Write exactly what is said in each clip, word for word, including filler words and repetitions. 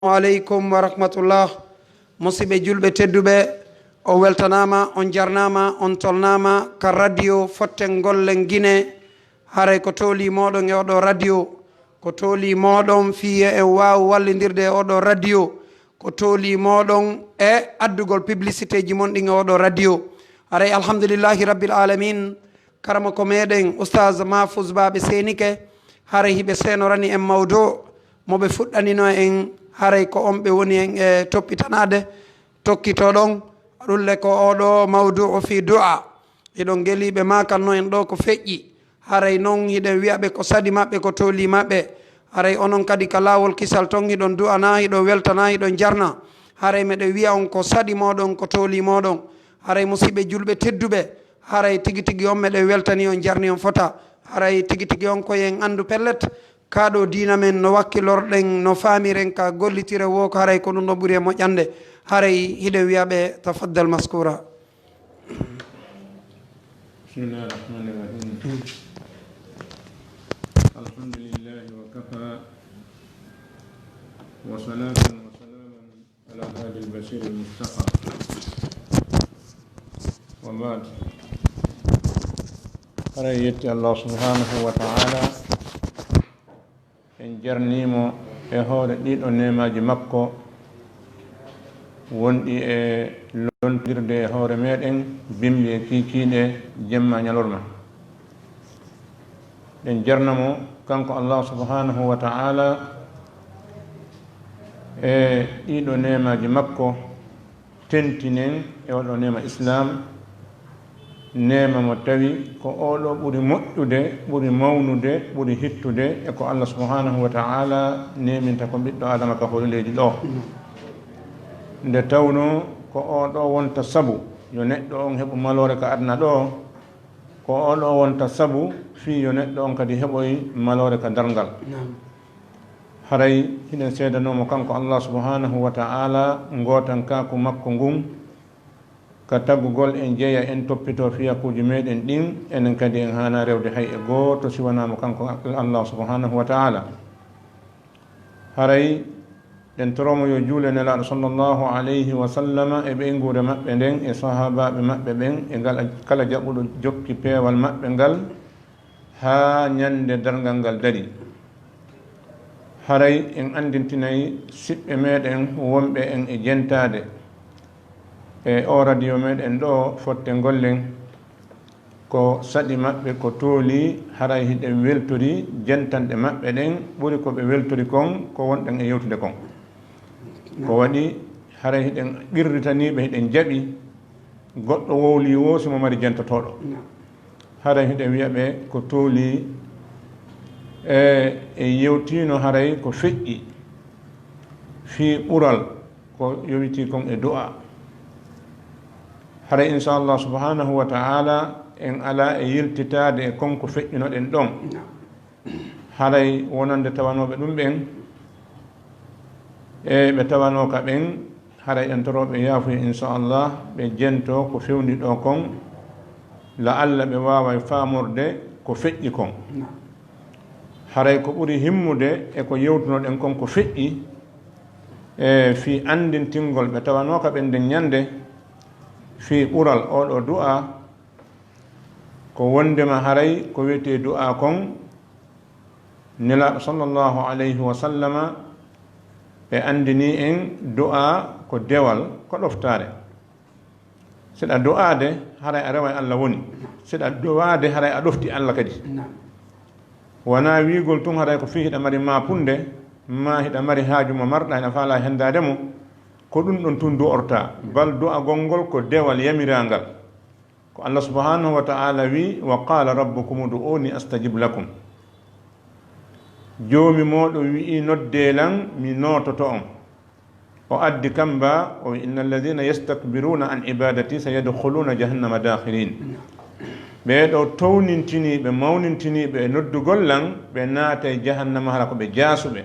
Aleykum wa rahmatullah. Musidɓe julɓe tedduɓe, on weltanaama, on jarnaama, on tolnaama ka radio Fotten Gollen Gine. Haray ko tooli mooɗon e oɗo radio, ko tooli mooɗon fii en waaw wallindirde e oɗo radio, ko tooli mooɗon e addugol publicité ji mon ɗin e oɗo radio. Haray alhamdulillahi rabbil alamin, karamoko meɗen Oustaz Mahfouz Ba ɓe seenike, haray hiɓe seenorani en mawdu mo ɓe fuɗɗanino en, haray ko on ɓe woni en e toppitanaade, tokkito ɗon, ɗum le ko oɗo mawdu o fii du'a. Hiɗon geliiɓe maakanno en ɗo ko feƴƴi. Haray non hiɗen wi'a ɓe ko saɗi maɓɓe, ko tooli maɓɓe. Haray onon kadi ka laawol kisal ton hiɗon du'ana, hiɗon weltana, hiɗon jarna. Haray meɗen wi'a on ko saɗi mooɗon, ko tooli mooɗon. Haray musiɓɓe julɓe tedduɓe, haray tigi tigi on meɗen weltani on, jarni on fota. Haray tigi tigi on ko en anndu pellet, kaa ɗo diina men no wakkilorɗen, no faamiren ka gollitire woo, ko haray ko ɗum ɗo ɓuri e moƴƴande. Haray hiɗen wi'a ɓe, tafaddal maskura. بسم الله الرحمن الرحيم. الحمد لله وكفى، وصلاة وسلاما على الهادي البشير المصطفى، وبعد. Haray yetti Allah subhanahu wa ta'ala, en jarniimo e hoore ɗiɗo neemaaji makko wonɗi e lontirde e hoore meɗen, bimbi e kiikiiɗe, jemma ñalorma. Ɗen jarna mo kanko Allah subhanahu wa ta'ala e ɗiɗo neemaaji makko. Tentinen e oɗo neema Islam, neema mo tawi ko oɗo ɓuri moƴƴude, ɓuri mawnude, ɓuri hittude e ko Allah subhanahu wa ta'ala neeminta ko ɓiɗɗo Adama ka hoore leydi ɗo. Nde tawno ko oɗo wonta sabu yo neɗɗo on heɓu maloore ka aduna ɗo, ko oɗo wonta sabu fii yo neɗɗo on kadi heɓoy maloore ka darngal. Naam. Haray hiɗen seedanoo mo kanko Allah subhanahu wa ta'ala, ngootankaaku makko ngun, ka tagugol en, jeya en, toppitoo fiyakuuji meɗen ɗin, enen kadi en haanaa rewde hay e gooto si wanaa mo kanko Allah subhanahu wa ta'ala. Haray ɗen toroo mo yo juule Nelaaɗo sallallahu alayhi wa sallama e ɓeynguure maɓɓe nden, e sahaabaaɓe maɓɓe ɓen, e ngal, kala jaɓuɗo jokki peewal maɓɓe ngal, haa ñande darngal ngal darii. Haray en anndintinay siɓɓe meɗen wonɓe en e jentaade e o radio meɗen ɗo, Fotte Ngollen, ko saɗi maɓɓe, ko tooli, haray hiɗen weltori jentanɗe maɓɓe ɗen ɓuri ko ɓe weltori kon, ko wonɗen e yewtude kon. Ko waɗi haray hiɗen qirritaniiɓe, hiɗen jaɓi goɗɗo wowlii woo si mo mari jentotooɗo. Haray hiɗen wi'a ɓe ko tooli, e, e yewtiino haray ko feƴƴi fii ɓural ko yowitii kon e du'a. Haray, inshallah subhanahu wa ta'ala, en alaa e yiltitaade e kon ko feƴƴunoɗen ɗon. Haray wonande tawanooɓe ɗum ɓen, e ɓe tawanooka ɓen, haray en torooɓe yaafuya, inshallah, ɓe jentoo ko fewndi ɗo kon, la'alla ɓe waaway faamorde ko feƴƴi kon. Haray ko ɓuri himmude e ko yewtunoɗen kon ko feƴƴi, e fii anndintingol ɓe tawanooka ɓen nden ñande, fii ɓural oo ɗoo du'a, ko wonndema haray ko wi'etee du'a kon, Nelaaɗo sallallahu alayhi wa sallama, ɓe anndinii en du'a ko dewal, ko ɗoftaare. Si ɗa du'aade, haray a reway Alla woni. Si ɗa du'aade, haray a ɗofti Alla kadi. Naam. Wanaa wi'ugol tun haray ko fii hiɗa mari maapunde, maa hiɗa mari haaju mo marɗa, hiɗa faalaa henndaade mo, ko ɗun ɗon tun du'ortaa. Bal du'agol ngol ko dewal yamiraangal. Ko Allah subhanahu wa ta'ala wi'i, "Wa qala rabbukum ud'uni astajib lakum." Joomi mooɗon wi'i, "Noddee lan, mi noototo on." O addi kamba, o wi'i, "Innal ladhina yastakbiruna an ibadati sayadkhuluna jahannama dakhirin." Ɓee ɗoo townintiniiɓe, mawnintiniiɓe e noddugol lan, ɓe naatay jahannama hara ko ɓe jaasuɓe.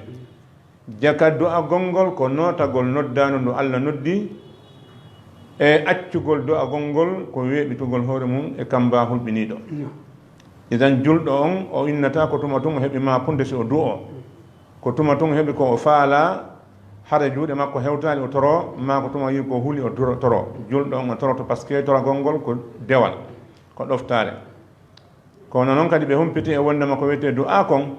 Jaka du'agol ngol ko nootagol noddaandu ndu Allah noddi, e accugol du'agol ngol ko weeɓitugol hoore mum e kamba hulɓiniiɗo. Idan julɗo on, o innataa ko tuma tun o heɓi maapunde si o du'oo. Ko tuma tun o heɓi ko o faalaa, Hara juuɗe makko hewtaali o toroo, maa ko tuma o yi ko huli o toro-, toroo. Julɗo on o toroto, parce que toragol ngol ko dewal, ko ɗoftaare. Kono noon kadi ɓe humpiti e wonndema ko wiyetee du'aa kon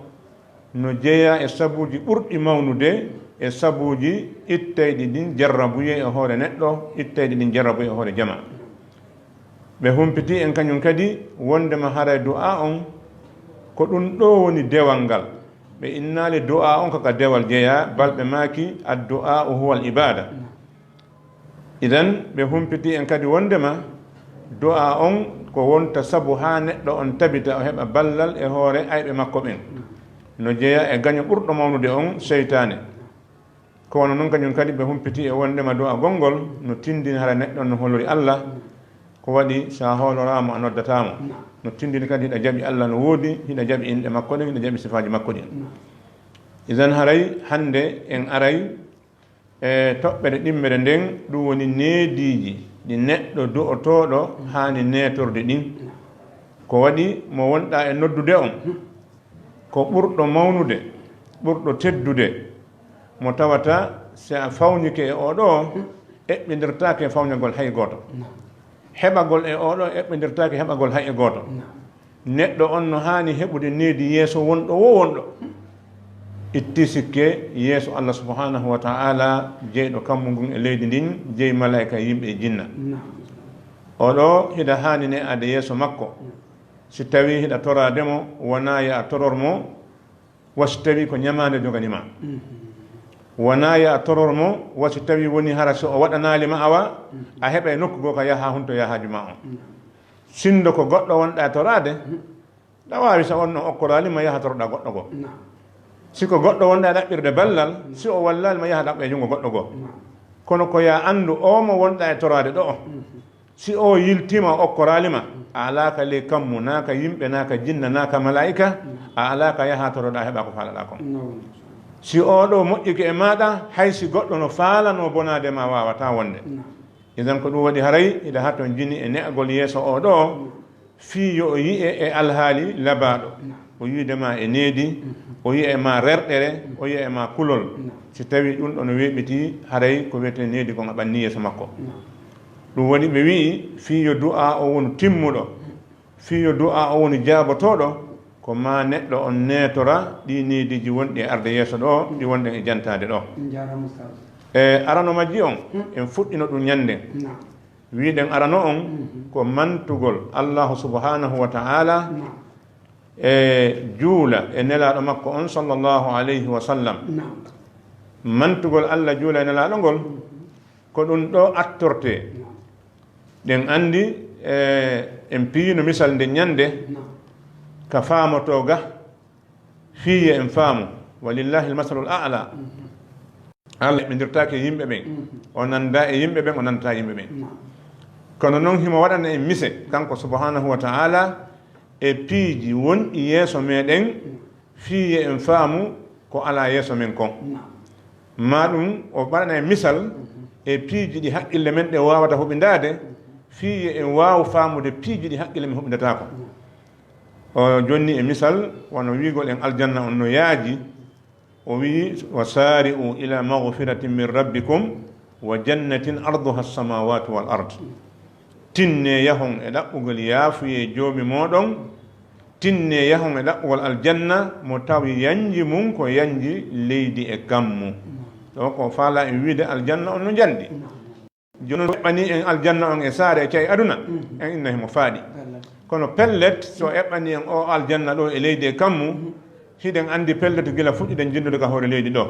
no jeyaa e sabuuji ɓurɗi mawnude e sabuuji ittayɗi ɗin jarrabuyee e hoore neɗɗo, ittayɗi ɗin jarrabuyee e hoore jamaa. Ɓe humpiti en kañum kadi wonndema haray du'aa on ko ɗum ɗoo woni dewal ngal. Ɓe innaali du'aa on ko ka dewal jeyaa, bal ɓe maaki, "Addu'aa'u huwal ibaada." Idan, ɓe humpiti en kadi wonndema du'aa on ko wonta sabu haa neɗɗo on tabita o heɓa ballal e hoore ayɓe makko ɓen. No jeyaa e gaño ɓurɗo mawnude on, seytaane. Ko wano non kañum kadi ɓe humpiti e wonndema du'aa gonngol no tinndini hara neɗɗo on no holori Alla, ko waɗi so a hooloraama a noddataa mo. No tinndini kadi hiɗa jaɓi Alla no woodi, hiɗa jaɓi inɗe makko ɗen, hiɗa jaɓi sifaaji makko ɗin. Idan haray hannde en aray e toɓɓere ɗimmere nden, ɗum woni neediiji ɗi neɗɗo du'otooɗo haani neetorde ɗin. Ko waɗi mo wonɗaa e noddude on, ko ɓurɗo mawnude, ɓurɗo teddude, mo tawata si a fawnike e oo ɗoo, eɓɓindirtaake e fawñagol hay gooto. Heɓagol e oo ɗoo eɓɓindirtaake heɓagol hay e gooto. Neɗɗo on no haani heɓude needi yeeso wonɗo wo wonɗo. Itti sikke yeeso Allah subhanahu wa ta'ala, jeyɗo kammu ngun e leydi ndin, jey malaa'ika, yimɓe e jinna. Oo ɗoo hiɗa haani ne'aade yeeso makko. Si tawii hiɗa toraade mo, wonaa yo a toror mo, wa si tawii ko ñamaande jogani ma. Wonaa yo a toror mo, wa si tawii woni hara so o waɗanaali ma awa, a heɓay nokku goo ka yaha hunto yahaaju ma on. Sinndo ko goɗɗo wonɗaa toraade, ɗa waawi so on no okkoraali ma yaha toroɗaa goɗɗo goo. Si ko goɗɗo wonɗaa ɗaɓɓirde ballal, si o wallaali ma yaha ɗaɓɓa e junngo goɗɗo goo. Kono ko yo a anndu oo mo wonɗaa e toraade ɗoo, si o yiltiima o okkoraali ma, a alaa ka ley kammu, naa ka yimɓe, naa ka jinna, naa ka malaa'ika, a alaa ka yaha toroɗaa heɓa ko faalaɗaa kon. Si oo ɗoo moƴƴike e maaɗa, hay si goɗɗo no faalanoo bonaade ma waawataa wonde. Idan ko ɗum waɗi haray hiɗa hatonjini e ne'agol yeeso oo ɗoo, fii yo o yi'e e alhaali labaaɗo. O yi'ude ma e needi, o yi'a e ma rerɗere, o yi'a e ma kulol. Si tawii ɗum ɗoo no weeɓitii, haray ko wiyetee needi kon a ɓannii yeeso makko. Ɗum waɗi ɓe wi'i, fii yo du'aa o wonu timmuɗo, fii yo du'aa o wonu jaabotooɗo, ko maa neɗɗo on neetora ɗii neediiji wonɗi e arde yeeso ɗoo, ɗi wonɗen e jantaade ɗoo. E arano majji on, en fuɗɗino ɗum ñande. Wi'uɗen arano on ko mantugol Allahu subhanahu wa ta'ala e juula e Nelaaɗo makko on sallallahu alayhi wa sallam. Mantugol Allah juula e Nelaaɗo ngol, ko ɗum ɗoo attortee. Ɗen anndi, e, en piyino misal nde ñande ka faamotoo ga, fii yo en faamu, walillahi almasalul a'la. Allah eɓɓindirtaake e yimɓe ɓen. O nanndaa e yimɓe ɓen, o nanndataa e yimɓe ɓen. Kono noon himo waɗana en mise, kanko subhanahu wa ta'ala, e piiji wonɗi yeeso meɗen, fii yo en faamu ko alaa yeeso men kon. Maa ɗum o waɗana en misal e piiji ɗi haqqille men ɗe waawata huɓindaade, fii yo en waawu faamude piiji ɗi haqqille men huɓindataako. O jonni e misal, wano wi'ugol en aljanna on no yaaji, o wi'i, "Wa saari'u ila maghfiratin min rabbikum wa jannatin arduha as-samawati wal ard." Tinnee yahon e ɗaɓɓugol yaafuyee Joomi mooɗon, tinnee yahon e ɗaɓɓugol aljanna mo tawi yanji mun ko yanji leydi e kammu. Ɗoo ko faalaa en wi'ude aljanna on no njanɗi. Jooni noon, eɓɓanii en aljanna on e saare e ca'i aduna, en inna himo faaɗi. Kono pellet, so eɓɓanii en o aljanna ɗoo e leydi e kammu, hiɗen anndi pellet gila fuɗɗiɗen jinnude ka hoore leydi ɗoo.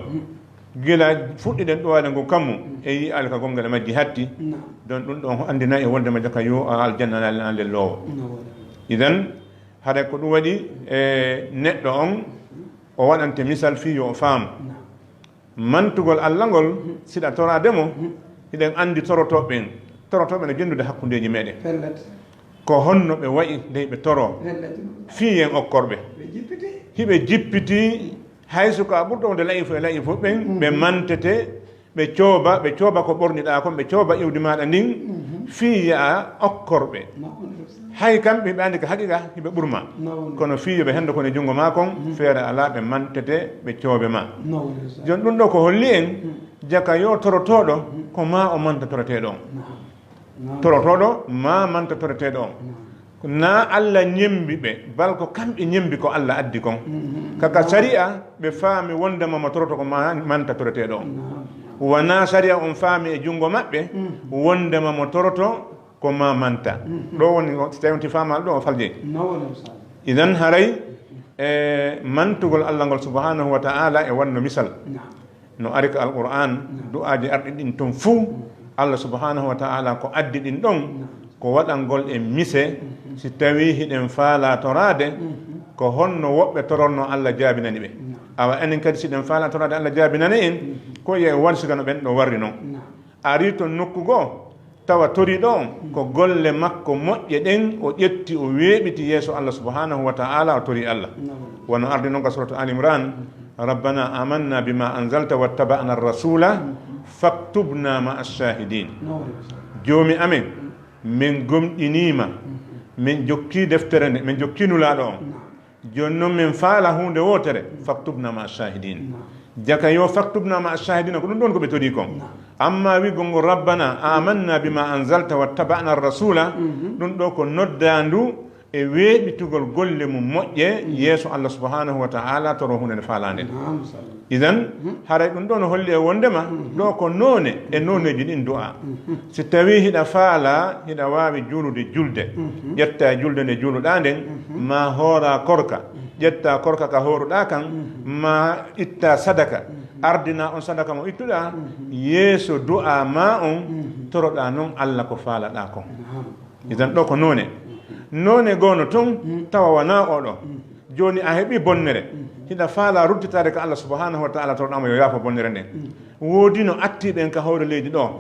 Gila fuɗɗiɗen ɗuwaade ngu kammu, e yi'aali ka gonngol e majji hatti. Don ɗum ɗon anndina e wonde majja ka yo a aljanna naali an lelloowo. Idan, haray ko ɗum waɗi e neɗɗo on, o waɗante misal fii yo o faamu. Mantugol Alla ngol, siɗa toraade mo, hiɗen anndi torotooɓe ɓen. Torotooɓe no jenndude hakkundeeji meɗen. Pellet. Ko honno ɓe wa'i dey ɓe toroo? Pellet. Fii en okkorɓe. Ɓe jippiti. Hiɓe jippiti, hay so ko a ɓurɗo wonde la'ifu e la'ifu ɓen, ɓe mantete, ɓe cooba, ɓe cooba ko ɓorniɗaa kon, ɓe cooba iwdi maaɗa ndin, fii yo a okkorɓe. Hay kamɓe hiɓe anndi ka haqiqa hiɓe ɓurma. Kono fii yo ɓe henndo ko ne junngo maa kon, feere alaa ɓe mantete, ɓe coobe ma. Jooni ɗum ɗoo ko holli en, Jaka yo torotooɗo, ko ma o manta toreteeɗo on. Torotooɗo, ma manta toreteeɗo on. Ko na Allah ñembi ɓe, bal ko kamɓe ñembi ko Allah addi kon. Kaka sariya, ɓe faami wondema mo toroto ko ma manta toreteeɗo on. Wana sariya on faami e junngo maɓɓe, wondema mo toroto ko ma manta. Ɗo woni, so tawi on ti faamaali ɗo, o faljey. Idan haray, e mantugol Allah ngol subhanahu wa ta'ala e wanno misal. No ari ka Alqur'an, du'aaji arɗi ɗin ton fuu, Allah subhanahu wa ta'ala ko addi ɗin ɗon, ko waɗangol en mise, si tawii hiɗen faalaa toraade, ko honno woɓɓe tororno Allah jaabinani ɓe. Awa enen kadi si ɗen faalaa toraade Allah jaabinani en, ko ye warsiga no ɓen ɗo warri non. Ari ton nokku goo, tawa toriiɗo on ko golle makko moƴƴe ɗen o ƴetti o weeɓiti yeeso Allah subhanahu wa ta'ala o torii Allah. Wano ardi non ka suratu Ali Imran, "Rabbana amanna bima anzalta wattaba'na ar-rasula faktubna ma'a ash-shahidin." Joomi amen, min gomɗiniima, min jokkii deftere nde, min jokkii Nulaaɗo on. Jooni non min faala huunde wootere, faktubna ma'a shahidin. Jaka yo faktubna ma'a shahidin, ko ɗum ɗon ko ɓe torii kon. Amma wi'gol ngol, "Rabbana amanna bima anzalta wattaba'na ar-rasula," ɗum ɗo ko noddaandu e weeɓitugol golle mum moƴƴe yeeso Allah subhanahu wa ta'ala, toro huunde nde faalaande. Idan, haray ɗum ɗon no holli e wondema, ɗo ko noone e nooneeji ɗin du'a. Si tawii hiɗa faala, hiɗa waawi juulude julde, ƴetta julde nde juuluɗaa nden, ma hoora korka, ƴetta korka ka hooruɗaa kan, ma itta sadaka, ardina on sadaka mo ittuɗaa, yeeso du'a ma on, toroɗaa non Allah ko faalaɗaa kon. Idan ɗo ko noone. Noone goono tun, tawa wanaa oɗo. Jooni a heɓi bonnere. Hiɗa faala ruttitaade ka Allah subhanahu wa ta'ala, toroɗaa mo yo yaafo bonnere nden. Woodino attiiɓe en ka hoore leydi ɗo.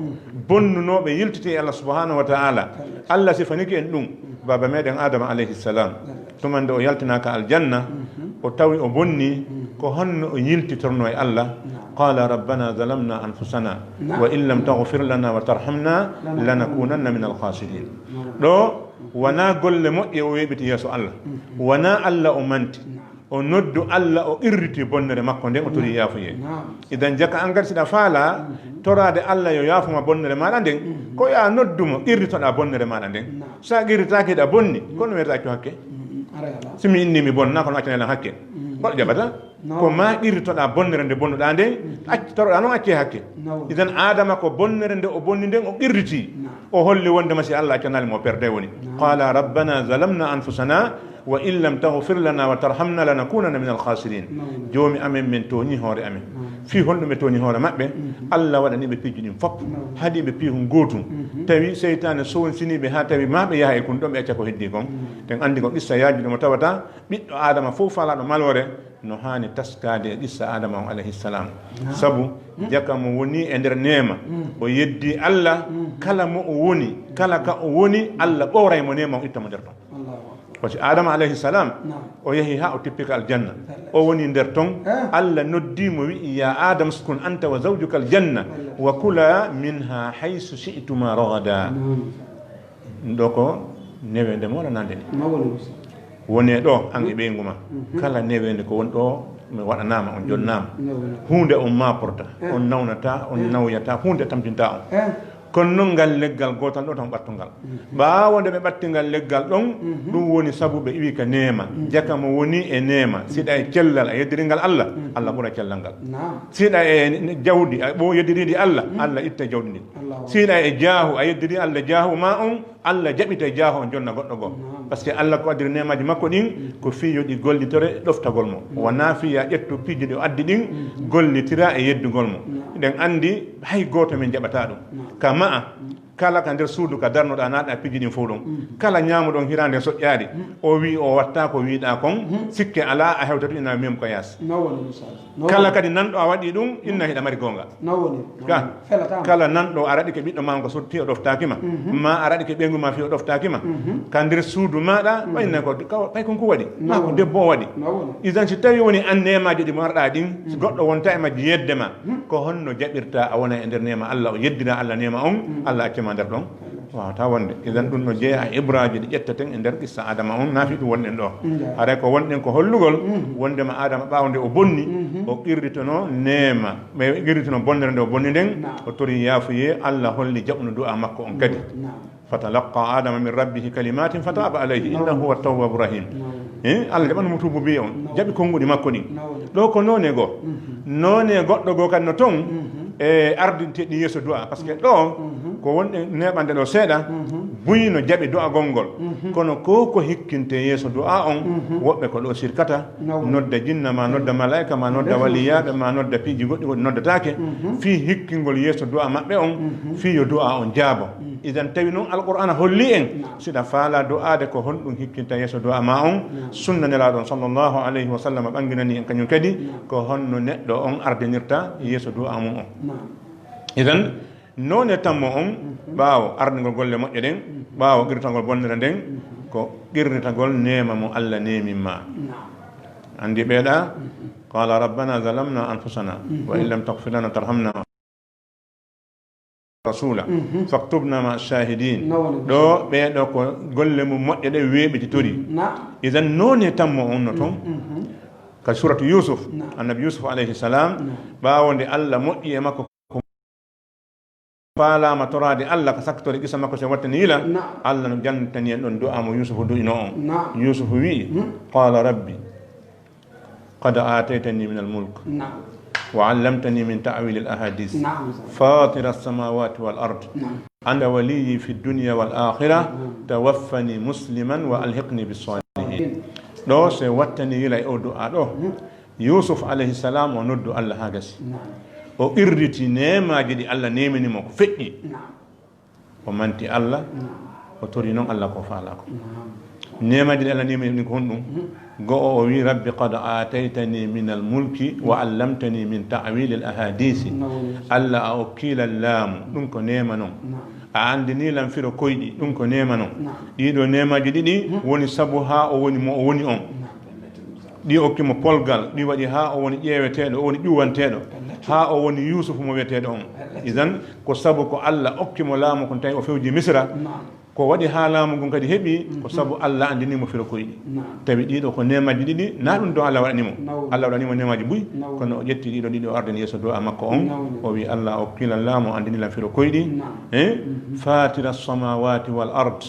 Bonnunooɓe yiltiti e Allah subhanahu wa ta'ala. Allah sifaniki en ɗum. Baaba meɗen Adama alayhi salam. Tuma nde o yaltinaa ka aljanna, o tawi o bonni, ko honno o yiltitorno e Allah? Qala rabbana zalamna anfusana wa in lam taghfir lana wa tarhamna lanakunanna min alkhasirin. Ɗo wona golle moƴƴe o weeɓiti yeeso Allah, wona Allah o manti, o noddu Allah, o qirriti bonnere makko nden, o tori yaafuyee. Idan jaka an kadi siɗa faala toraade Allah yo yaafuma bonnere maɗa nden, ko ya noddumo qirritoɗa bonnere maɗa nden. Sa qirritaaki hiɗa bonni, kono wiyata accu hakke. Si mi inni mi bonna, kono accana lan hakke. Goɗɗo jaɓata. Ko ma qirritoɗa bonnere nde bonnuɗa nden, acc-, toroɗa non acce hakke. Idan Adama ko bonnere nde o bonni nden o qirriti. O holli wondema si Allah accanali mo perde woni. Qala rabbana zalamna anfusana wa in lam taghfir lana wa tarhamna lanakunanna min alkhasirin. Joomi amen, min tooñi hoore amen. Fii honɗum ɓe tooñi hoore maɓɓe? Allah waɗani ɓe piiji ɗin fop. Haɗi ɓe piihun gootun. Tawi seytaane sownsini ɓe haa tawi ma ɓe yaha e kun ɗon ɓe acca ko heddi kon. Ɗen andi ko qissa yaajuɗo mo tawata ɓiɗɗo Adama fof faalaɗo maloore no haani taskaade e qissa Adama on alayhi salam. Sabu jaka mo woni e nder neema, o yeddi Allah, kala mo o woni, kala ka o woni, Allah ɓooray mo neema on, itta mo nder ton. Parce que Adama alayhi salam, o yehi haa o tippi ka aljanna. O woni nder ton, Allah noddi mo, wi'i, "Ya Adam, uskun anta wa zawjuka aljanna, wa kula minha haythu shi'tuma ragada." Ɗum ɗo ko neweende mo waɗanaande ni. Wone ɗo, an e ɓeyngu ma. Kala neweende ko woni ɗo, mi waɗanaama, on jonnaama. Huunde on maaporta, on nawnata, on nawyata, huunde tamtinta on. Kono noon ngal leggal gootal ɗo tan ɓattungal. Ɓaawo nde ɓe ɓatti ngal leggal ɗon, ɗum woni sabu ɓe iwi ka neema. Jaka mo woni e neema, siɗa e cellal a yeddiringal Allah, Allah ɓura cellal ngal. Siɗa e jawdi a ɓo yeddiridi Allah, Allah itta jawdi ndin. Siɗa e jaahu a yeddiri Allah jaahu ma on, Allah jaɓita jaahu on jonna goɗɗo goo. Parce que Allah ko addiri neemaaji makko ɗin, ko fii yo ɗi gollitore ɗoftagol mo. Wonaa fii ya ƴettu piiji ɗi o addi ɗin, gollitira e yeddugol mo. Eɗen andi hay gooto men jaɓataa ɗum. Ka ma'a, kala ka nder suudu ka darnoɗaa, naɗa piiji ɗin fof ɗon. Kala ñaamuɗon hiraande soƴƴaari, o wi o watta ko wiɗa kon, sikke alaa a hewtatu ina mem ko yaasi. Kala kadi nanɗo a waɗi ɗum, inna hiɗa mari goonga. Kala nanɗo a raɗike ɓiɗɗo ma on ko sotti o ɗoftaaki ma, ma a raɗike ɓeyngu ma fii o ɗoftaaki ma, ka nder suudu maɗa, ɓay na ko, ka, ɓay kon ko waɗi, ma ko debbo o waɗi. Idan si tawi woni an neemaaji ɗi marɗa ɗin, si goɗɗo wonta e majji yedde ma, ko honno jaɓirta a wona e nder neema Allah, o yeddira Allah neema on, Allah acce ma nder ɗon? Waawata wonde. Idan ɗum no jeeya e ibraaji ɗi ƴettaten e nder qissa Adama on, naa fii ɗum wonɗen ɗo. Haray ko wonɗen ko hollugol wondema Adama ɓaawo nde o bonni, o qirritino neema, ɓe qirritino bonnere nde o bonni nden, o tori yaafuyee, Allah holli jaɓuno du'a makko on kadi. Fatalaqqa Adama min rabbihi kalimatin fataba alayhi innahu huwa tawwabu rahim. Eh, Allah jaɓani mo tuubu biye on, jaɓi konguɗi makko ɗin. Ɗo ko noone goo. Noone goɗɗo goo kadi no ton, e ardinte ɗi yeeso du'a. Parce que ɗo, ko wonɗen neeɓande ɗo seeɗa, buy no jaɓi du'agol ngol. Kono ko ko hikkinte yeeso du'a on, woɓɓe ko ɗo sirkata, nodda jinna ma, nodda malaa'ika ma, nodda waliyaaɓe ma, nodda piiji goɗɗi goɗɗi noddataake, fii hikkingol yeeso du'a maɓɓe on, fii yo du'a on jaabo. Idan tawi non Alqur'aana holli en, si ɗa faala du'aade ko honɗum hikkinta yeeso du'a ma on, sunna Nelaaɗo on sallallahu alayhi wa sallam ɓanginani en kañum kadi, ko honno neɗɗo on ardinirta yeeso du'a mum on. Idan, noone tammo on, ɓaawo ardingol golle moƴƴe ɗen, ɓaawo qirritagol bonnere nden, ko qirritagol neema mo Allah neemin ma. Anndi ɓeeɗa, qala rabbana zalamna anfusana, wa in lam taghfir lana tarhamna rasula, faktubna ma shahidin. Ɗo ɓeeɗo ko golle mum moƴƴe ɗe weeɓititori. Idan noone tammo on no ton. Ka suratu Yusuf, annabi Yusuf alayhi salam, ɓaawo nde Allah moƴƴi e makko, ko faalaama toraade Allah ka sakkitore qissa makko si wattani yila, Allah no jantani en ɗon du'a mo Yusufu du'ino on. Yusufu wi'i, qala rabbi qad aataytani min al-mulk wa allamtani min ta'wil al-ahadith fatira as-samawati wal ard anta waliyyi fi dunya wal akhirah tawaffani musliman wa alhiqni bis salihin. Ɗo si wattani yila e o du'a ɗo, Yusuf alayhi salam o noddu Allah haa gasi. O qirriti neemaaji ɗi Allah neemini mo ko feƴƴi. O manti Allah, o tori non Allah ko faalaa ko. Neemaaji ɗi Allah neemini ɗin ko honɗum? Go'o o wi, rabbi qad aataytani min al mulki wa allamtani min ta'wil al ahadisi. Allah a okki lan laamu, ɗum ko neema non. A anndini lan firo koyɗi, ɗum ko neema non. Ɗiɗo neemaaji ɗiɗi woni sabu haa o woni mo o woni on. Ɗi okki mo polgal, ɗi waɗi haa o woni ƴeeweteeɗo, o woni ƴuwanteeɗo, haa o woni Yuusufu mo wiyeteeɗo on. Idan, ko sabu ko Allah okki mo laamu kon tawi o fewji Misra. Ko waɗi haa laamu ngun kadi heɓi, ko sabu Allah anndini mo firo koyɗi. Tawi ɗiɗo ko neemaaji ɗiɗi, na ɗum ɗo Allah waɗani mo. Allah waɗani mo neemaaji buy, kono o ƴetti ɗiɗo ɗiɗi o ardini yeeso du'a makko on. O wi, Allah okki lan laamu, anndini lan firo koyɗi. Eh? Fatira samawati wal ard.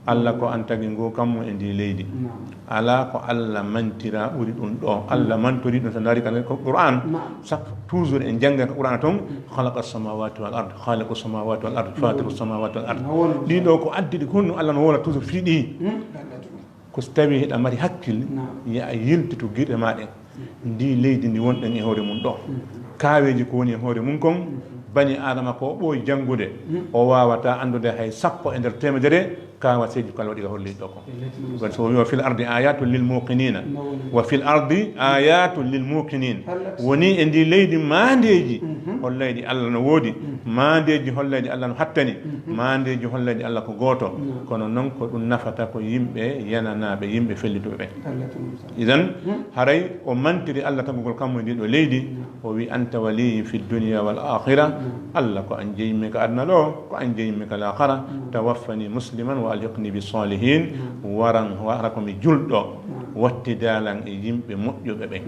Allah ko an tagi ngu kammu e ndi leydi. Alaa ko Allah mantira ɓuri ɗum ɗo. Allah mantori ɗum, so ndaari kan ko Qur'an. Chaque toujours en jannga ko Qur'an ton, khalaqa samawati wal ard, khaliqu samawati wal ard, fatiru samawati wal ard. Ɗiɗo ko addi ɗi honno Allah no wola toujours fii ɗi. Ko so tawi hiɗa mari hakkille, ya a yiltitu giɗe ma ɗen. Ndi leydi ndi wonɗen e hoore mum ɗo. Kaaweeji ko woni e hoore mum kon, bani Aadama ko o ɓooyi janngude, o waawata anndude hay sappo e nder teemedere kaawaseeji ko Allah waɗi ka hoore leydi ɗo kon. Kono so o wi, wa fil ardi ayatun lil muqinina. Wa fil ardi ayatun lil muqinin. Woni e ndi leydi maandeeji hollayɗi Allah no woodi, maandeeji hollayɗi Allah no hattani, maandeeji hollayɗi Allah ko gooto. Kono non ko ɗum nafata ko yimɓe yananaaɓe, yimɓe fellituɓe ɓen. Idan, haray o mantiri Allah tagugol kammu e ndiɗo leydi, o wi, anta waliyyi fi dunya wal akhira. Allah ko an jeyimmi ka aduna ɗo, ko an jeyimmi ka laakhara. Tawaffani musliman wa alhiqni bis salihin. Waran, wara ko mi julɗo, wattidalan e yimɓe moƴƴuɓe ɓen.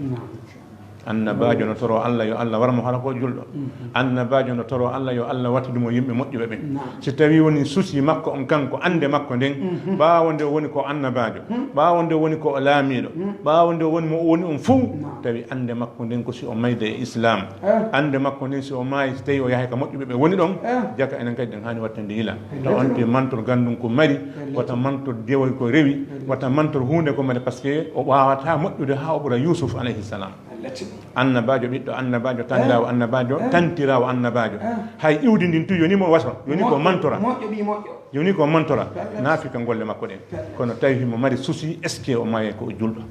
Annabaajo no toro Allah yo Allah war mo hara ko julɗo. Annabaajo no toro Allah yo Allah wattidu mo yimɓe moƴƴuɓe ɓen. Si tawi woni souci makko on kanko, annde makko nden, ɓaawo nde woni ko annabaajo, ɓaawo nde woni ko o laamiiɗo, ɓaawo nde woni mo o woni on fuu, tawi annde makko nden ko si o mayda e Islam. Annde makko nden si o maayi, si tawi o yahay ka moƴƴuɓe ɓe woni ɗon, jaka enen kadi ɗen haani wattande yila. To on te mantor ganndun ko mari, wata mantor jewoy ko rewi, wata mantor huunde ko mari, parce que o waawata moƴƴude haa o ɓura Yuusuf alayhi salam. Annabaajo, ɓiɗɗo annabaajo, tanniraawo annabaajo, tantiraawo annabaajo. Hay iwdi ndin tu yoni mo waso, yoni ko mantora. Yoni ko mantora. Naafika golle makko ɗen. Kono tawi himo mari souci, est-ce que o maayay ko o julɗo?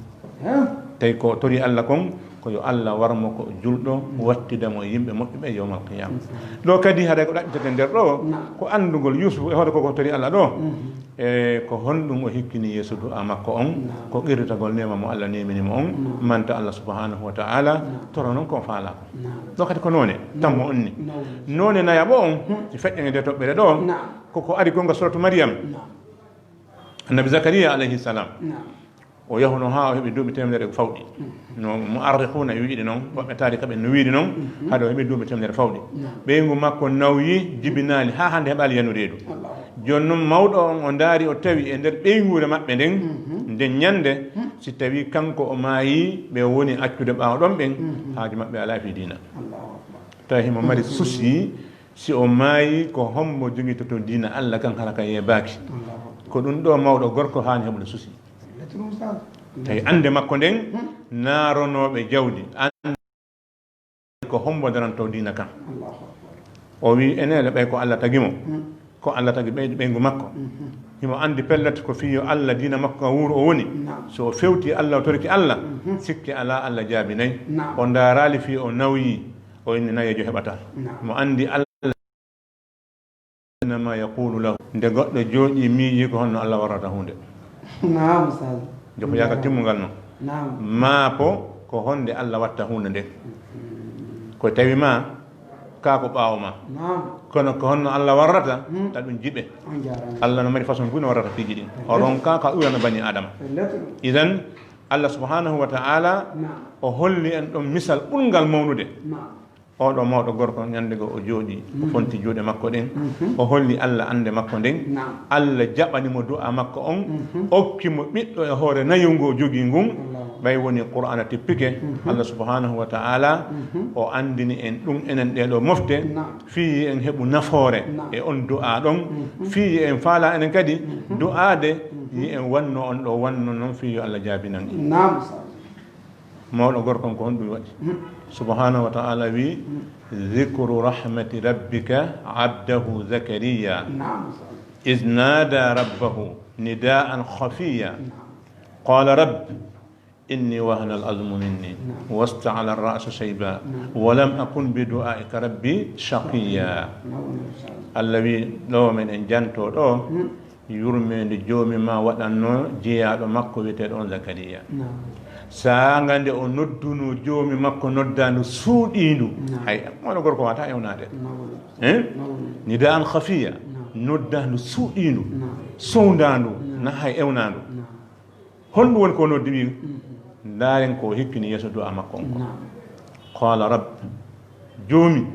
Tawi ko o tori Allah kon, ko yo Allah war mo ko julɗo, wattida mo e yimɓe moƴƴuɓe yawmal qiyama. Ɗo kadi haɗa ko ɗaɓɓitete nder ɗo, ko anndugol Yusufu e hoore ko ko tori Allah ɗo. E ko honɗum o hikkini yeeso du'a makko on, ko qirritagol neema mo Allah neemini mo on, manta Allah subhanahu wa ta'ala, toro non ko o faala ko. Ɗo kadi ko noone, tammo on ni. Noone nayaɓo on, si feƴƴen e nde toɓɓere ɗo, ko ko ari gonga suratu Maryam. Annabi Zakariya alayhi salam. O yahuno haa o heɓi duuɓi teemedere e fawɗi. No mu'arrikhuna e wi'de noon, woɓɓe taarika ɓen no wi'de noon, hade o heɓi duuɓi teemedere fawɗi. Ɓeyngu makko nawyi, jibinaali, haa hannde heɓaali yanu reedu. Jooni noon mawɗo on o ndaari, o tawi e nder ɓeynguure maɓɓe nden, nden ñannde, si tawii kanko o maayii, ɓe woni accude ɓaawo ɗon ɓen, haaju maɓɓe alaa fii diina. Tawi himo mari souci, si o maayii, ko hombo jogitoto diina Allah kan hara ka yeebaaki? Ko ɗum ɗo mawɗo gorko haani heɓude souci. Tawi annde makko nden, naaronooɓe jawdi, annde ko hombo daranto diina kan. O wi, enele ɓay ko Allah tagi mo, ko Allah tagi ɓeydi ɓeyngu makko. Himo anndi pellet ko fii yo Allah diina makko kan wuuru o woni. So o fewti Allah, o toriki Allah, sikke alaa Allah jaabinay. O ndaaraali fii o nawyi, o inni nayeejo heɓata. Himo anndi Allah innama yaqulu lahu. Nde goɗɗo jooɗi miiji ko honno Allah warrata huunde. Naam, Ustaz. Jofo yaaka timmungal no. Naam. Maa po ko honde Allah watta huunde nde. Ko tawi ma, kaa ko ɓaawo ma. Naam. Kono ko honno Allah warrata, ta ɗum jiɓe. On jaaraama. Allah no mari façon buy no warrata piiji ɗin. O ronka ka urana bani Adama. Idan, Allah subhanahu wa ta'ala, o holli en ɗon misal ɓurngal mawnude. Naam. Oɗo mawɗo gorko, ñande go o jooɗi, o fonti juuɗe makko ɗen, o holli Allah annde makko nden. Naam. Allah jaɓani mo du'a makko on, okki mo ɓiɗɗo e hoore nayu ngu o jogii ngun. Allahu. Ɓay woni Qur'aana tippike, Allah subhanahu wa ta'ala o anndini en ɗum enen ɗee ɗoo mofte, fii en heɓu nafoore e on du'a ɗon, fii en faala enen kadi du'aade, yi en wanno on ɗo wanno non, fii yo Allah jaabinan en. Naam, Ustaz. Mawɗo gorko on ko honɗum waɗi? Subhanahu wa ta'ala wi, "Dhikru rahmati rabbika abdahu Zakariya, naam, iz nada rabbahu nidaan khafiya, naam, qala rabbi inni wahana al-azmu minni, naam, wasta'ala ar-ra'su shayba, naam, wa lam akun bi du'aika rabbi shaqiya." Naam. Allah wi, ɗo men en janto ɗo, yurmeende Joomi ma waɗanno jeyaaɗo makko wiyeteeɗo on Zakariya. Naam. Saanga nde o noddunoo Joomi makko noddaandu suuɗiindu. Naam. Hay, mawɗo gorko wata ewnaade. Naam. Hein? Naam. Nidaan khafiya. Naam. Noddaandu suuɗiindu. Naam. Sowndaandu. Naam. Na hay ewnaandu. Naam. Honɗum woni ko noddi wi? Mhm. Ndaaren ko hikkini yeeso du'a makko on ko. Naam. Qala rabb. Joomi,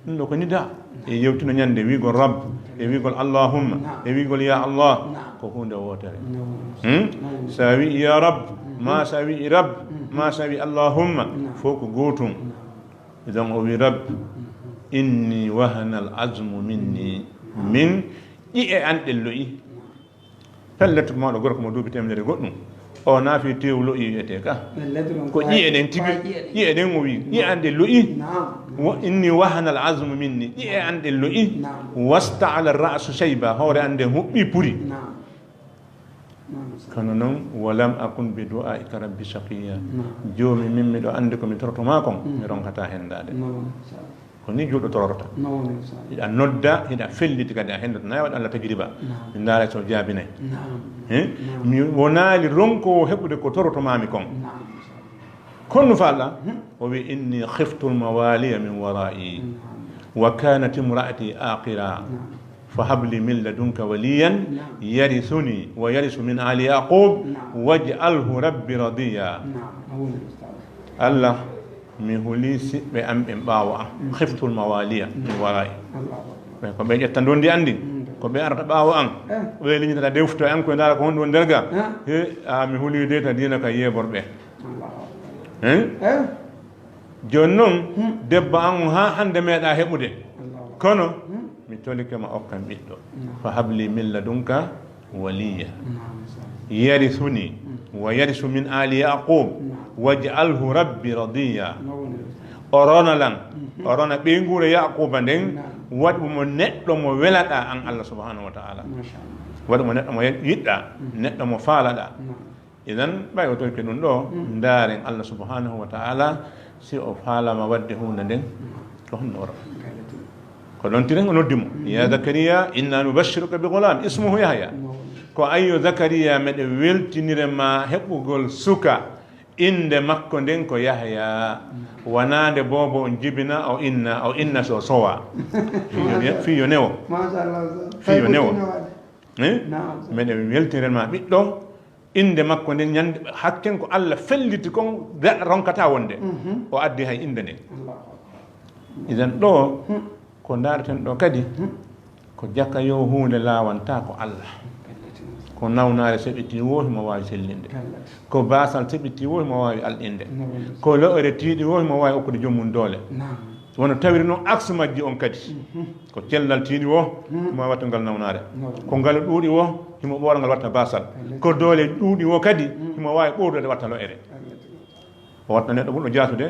ɗum ɗo ko nida. E yewtino ñande wiigol rabb, e wiigol allahumma, e wiigol ya Allah, ko huunde wootere. Hmm? Sa wi ya rabb, ma sa wi rabb, ma sa wi allahumma, fof ko gootum. Idan o wi rabb, inni wahana al azmu minni, min ƴi'e an ɗen lo'i. Pellet, mawɗo gorko mo duuɓi teemedere goɗɗum, o naafi tew lo'i wiyetee ka. Pellet, ɗum ko ko ƴi'e ɗen tigi, ƴi'e ɗen. Ƴi'e ɗen o wi, ƴi'e an ɗen lo'i. Naam. Wo inni wahana al azmu minni, ƴi'e an ɗen lo'i. Naam. Wasta'ala ra'su shayba, hoore an nden huɓɓi puri. Naam. Naam, sa- Kono noon, walam akun bi du'aika rabbi shaqiya. Naam. Joomi min miɗo anndi ko mi toroto maa kon, mi ronkataa henndaade. Naam, sa- Ko ni juulɗo tororta. Naam, sa- Hiɗa nodda, hiɗa felliti kadi a henndoto. Na waɗa Allah tajriba. Naam. Mi ndaara so jaabinay. Naam. Eh? Naam. Mi wonaali ronkoowo heɓude ko toroto maami kon. Naam, sa- Kono no faalɗa, o wi, "Inni khiftu al-mawaliya min wara'i, wa kanat imra'ati aqira, fa hab li min ladunka waliyan, yarithuni wa yarithu min ali Yaqub, waj'alhu rabbi radiya." Naam. Allah, mi huli siɓɓe am ɓen ɓaawo am. Khiftu al-mawaliya min wara'i. Ɓe ko ɓe ƴetta ndondi an ndi, ko ɓe arata ɓaawo am, ɓe liñitata defte am, ko ndaara ko honɗum woni nder ga. He, a, mi huli de ta diina ka yeeborɓe. Allahu akbar. Hein? Eh? Jooni noon, debbo an on haa hannde meeɗa heɓude. Allahu akbar. Kono, mi tolike ma okkan ɓiɗɗo. Naam. Fa habli min ladunka waliya. Naam, sa- Yarisuni, wa yarisu min ali Yaqub. Naam. Waj'alhu rabbi radiya. Naam. O rona lan, o rona ɓeynguure Yaquba nden, naam, waɗu mo neɗɗo mo welaɗa an Allah subhanahu wa ta'ala. Masha Allah. Waɗu mo neɗɗo mo yiɗɗa, neɗɗo mo faalaɗa. Naam. Idan, ɓay o torike ɗum ɗo, ndaaren Allah subhanahu wa ta'ala, Si o faalama waɗde huunde nden, ko honno wara? Ko ɗon tiren o noddi mo, "Ya Zakariya, inna nubashiruka bi ghulam ismuhu Yahya." Ko ayyo Zakariya, meɗen weltinire ma heɓugol suka, innde makko nden ko Yahya. Wanaande boobo on jibina, o inna, o inna so sowa. Fii yo ne-, fii yo newo. Machallah, Oustaz. Fii yo newo. Eh? Naam. Meɗen weltinire ma ɓiɗɗo, innde makko nden ñande, hakken ko Allah felliti kon, da-, ronkata wonde. Mhm. O addi hay innde nden. Allahu Akbar. Idan ɗo, Hmm. ko ndaareten ɗo kadi, Hmm. ko jaka yo huunde laawanta ko Allah. Ko nawnaare seɓiti wo himo waawi sellinde. Ko baasal seɓiti wo himo waawi alɗinde. Naam. Ko lo'ere tiiɗi wo himo waawi okkude joom mum doole. Naam. Wano tawiri noon aksu majji on kadi. Mhm. Ko cellal tiiɗi wo, Hmm. himo watta ngal nawnaare. Naam. Ko ngalu ɗuuɗi wo, himo ɓoora ngal watta baasal. Alhamdulillah. Ko doole ɗuuɗi wo kadi, Hmm. himo waawi ɓoorude watta lo'ere. Alhamdulillah. O watta neɗɗo ɓurɗo jaasude,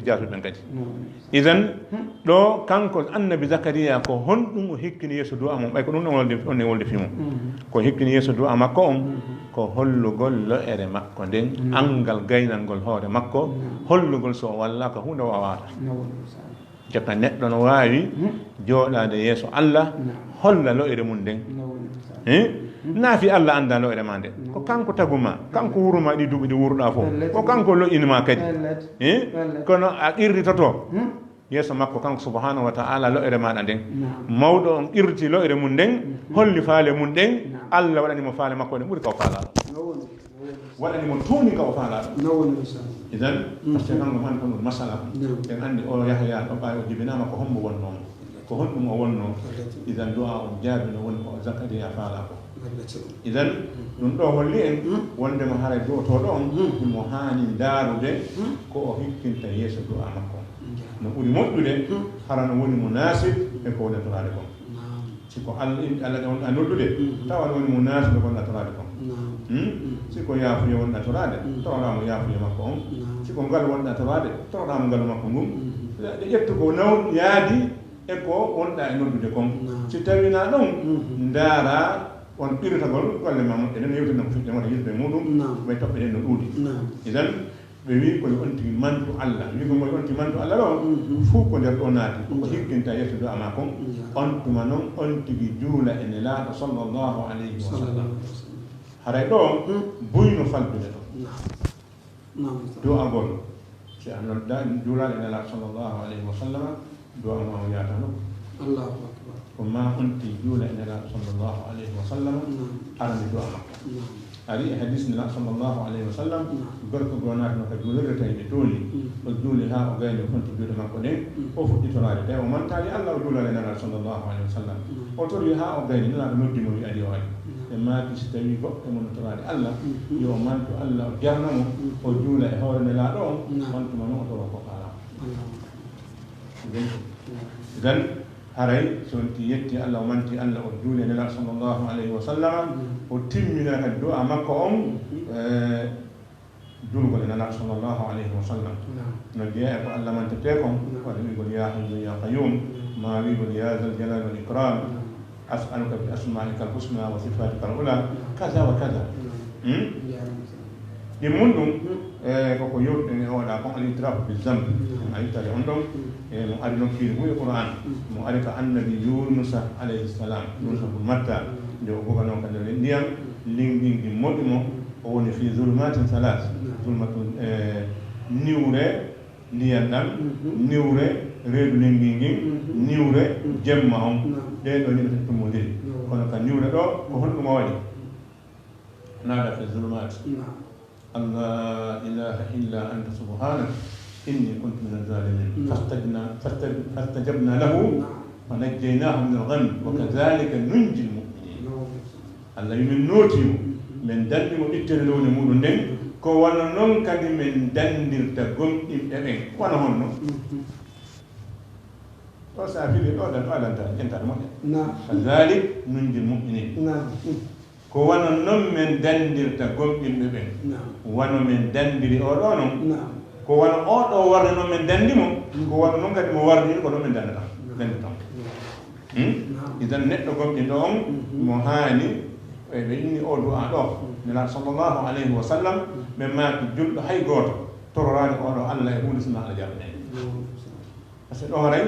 jaasude ɓen kadi. Naam. Idan, Hmm. ɗo kanko annabi Zakariya ko honɗum o hikkini yeeso du'a mum? Ɓay ko ɗum ɗon wolde, ɗon e wolde fii mum. Mhm. Ko hikkini yeeso du'a makko on, Mhm. ko hollugol lo'ere makko nden, Mhm. anngal gaynangol hoore makko, Mhm. hollugol so o wallaaka huunde o waawataa. Naam. Jaka neɗɗo no waawi Hmm. jooɗaade yeeso Allah, Naam. holla lo'ere mum nden. Naam. Eh? Hmm. Naa fii Allah anndaa lo'ere ma nden. Naam. Ko kanko tagu ma, kanko wuru ma ɗi duuɓi ɗi wuuruɗaa fof. Pellet. Ko kanko lo'ini ma kadi. Pellet. Eh? Pellet. Kono a qirritoto Hmm. yeeso makko kanko subhanahu wa ta'ala lo'ere maaɗa nden. Naam. Mawɗo on qirriti lo'ere mum nden, Mhm. holli faale mum ɗen, Naam. Allah waɗani mo faale makko ɗen ɓuri ka o faalaa. Naam. Waɗani mo tuuni ka o faalaa ɗum. No woni misal. Idan, Mhm. parce que kanko man ko ɗum masala. Naam. En anndi o Yahya ɗo ɓaawi o jibinaama ko hombo wonnoo mo. Ko honɗum o wonnoo. Wallaahi. Idan du'a on jaabi no woni ko Zakariya faalaa ko. Wallaahi. Idan, Mhm. ɗum ɗo holli en Mhm. wondema haray du'otooɗo on Mhm. mo haani ndaarude Mhm. ko o hikkinta yeeso du'a makko. Njaaraama. No ɓuri moƴƴude, Mhm. hara no woni mo naasib e ko woni toraade kon. Naam. Si ko Allah, in-, Allah on a noddude, Mhm. tawa woni mo naati no gonɗa toraade kon. Naam. Hmm? Mhm. Si ko yaafuye wonɗa toraade, Mhm. toroɗaa mo yaafuye makko on. Naam. Si ko ngalu wonɗa toraade, toroɗaa mo ngalu makko ngun. Mhm. Ɗe ƴettu ko naw-, yaadi e ko wonɗa e noddude kon. Naam. Si tawii na ɗon, Mhm. ndaara on ɓiritagol golle ma moƴƴe. Ɗen yewtino ko fiɗɗen wata yilde muɗum, Naam. ɓe toɓɓe ɗen no ɗuuɗi. Naam. Idan, ɓe wi ko yo on tigi mantu Allah. Wi ko ngol on tigi mantu Allah ɗo, Mhm. fof ko nder ɗo naati. Ko Mhm. hikkinta yeeso du'a ma kon. Mhm. On tuma non, on tigi juula e Nelaaɗo sallallahu alayhi wa sallam. Sallallahu alayhi wa sallam. Haray ɗo, Mhm. buyno faldude ɗo. Naam. Naam. Du'agol. Si a nodda, juulaade e Nelaaɗo sallallahu alayhi wa sallam, du'a ma o yaatano. Allahu akbar. Ko ma on tigi juula e Nelaaɗo sallallahu alayhi wa sallam, Naam. arani du'a makko. Naam. Ari e hadis Nelaaɗo sallallahu alayhi wa sallam, Naam. gorko goo naatno ka juulirde tawi ɓe tooli. Mm. O juuli haa o gayni o fonti juuɗe makko ɗen, Mm. o fuɗɗi toraade. Tawi o mantaali Allah, o juulaali Nelaaɗo sallallahu alayhi wa sallam. Mm. O tori haa o gayni, Nelaaɗo noddi mo, wi adi o ari. Mm. Ɓe maaki, si tawi goɗɗo mon no toraade Allah, Mm. yo o mantu Allah, o jarna mo, Mm. o juula e hoore Nelaaɗo on, Naam. on tuma non o toro ko faalaa. Allahu akbar. Idan, Naam. idan, haray, so on ti yetti Allah, o manti Allah, o juuli e Nelaaɗo sallallahu alayhi wa sallam, Mm. o timminata du'a makko on, Mm. eh, juulgol e Nelaaɗo sallallahu alayhi wa sallam. Naam. No jeyaa e ko Allah mantirtee kon, Naam. wano wi'gol, "Ya Hayyu ya Qayyum," Naam. maa wi'gol, "Ya Zal Jalali wal Ikram, Naam. as'aluka bi asma'ika al husna wa sifatika al ula, Naam. kaza wa kaza." Naam. Hmm? Ya Rabbi. Ɗin mun ɗum, Hmm. e koko yewtuɗen e oɗa kon, al itirafu bi zamb. Hmm. A ittade on ɗon, Hmm. e mo ari nokkiiri fof e Qur'an. Hmm. Mo ari ka annabi Yunusa alayhi salam, Hmm. Yunusa bun Matta, Hmm. nde o buganoo ka nder ndiyam, Hmm. linngin ngin moɗi mo, Hmm. o woni fi zulumatin salas. Hmm. Zulumatun, e niwre ndiyam ɗam, Hmm. niwre reedu linngin ngin, Hmm. niwre Hmm. jemma on. Hmm. Ɗee ɗoo niwre tati tummondiri. Hmm. Kono ka niwre ɗoo, ko honɗum o waɗi? Nada fi zulumat. Naam. An la ilaha illa anta subhanaka inni kuntu min az-zalimin. Naam. Fastajna-, fastaj-, fastajabna lahu Naam. fa najjaynahu min al-gham wa Naam. kadhalika nunjil mu'minin. Naam. Allah wi min nooti mo, Mhm. min danni mo ɓittere nde woni muɗum nden, ko wano non kadi min dandirta gomɗinɓe ɓen. Wano honno? Mhm. Ɗo sa fili ɗo, dan ɗo alanta, enta ɗo moƴƴa. Naam. Kadhalik nunjil mu'minin. Naam. Ko wano non min dandirta gomɗinɓe ɓen. Naam. Wano min dandiri o ɗo non. Naam. Ko wano o ɗo warri non min dandi mo, Mm. ko wano non kadi mo warri ko non min dandata. Naam. Dandata mo. Naam. Hmm? Naam. Idan neɗɗo gomɗinɗo on, Mhm. mo haani, e ɓe inni o du'a ɗo. Mhm. Nelaaɗo sallallahu alayhi wa sallam, Mhm. ɓe maaki julɗo hay gooto. tororaade oɗo Allah e huunde sina Allah jaɓanee. Par ce que ɗo haray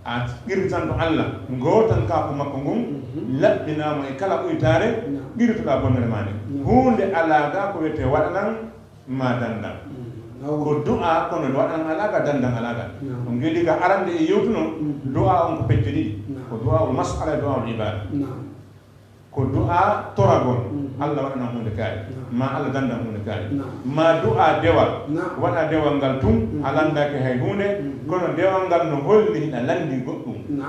a qirritanto Allah, ngootankaaku makko ngun, laɓɓinaama e kala uytaare, qirritoɗaa bonnere maa nde. Huunde alaa ga ko wiyetee waɗanan ma dandan. Ko du'a, kono waɗanan alaa ga, dandan alaa ga. On ngeɗi ga arande e yewtuno, du'a on ko pecce ɗiɗi. Ko du'a ul mas'ala e du'a ul ibada. Ko du'a toragol, Allah waɗana huunde kaari, ma Allah danda huunde kaari, ma du'a dewal, waɗa dewal ngal tun, a landake hay huunde, kono dewal ngal no holli hiɗa landi goɗɗum.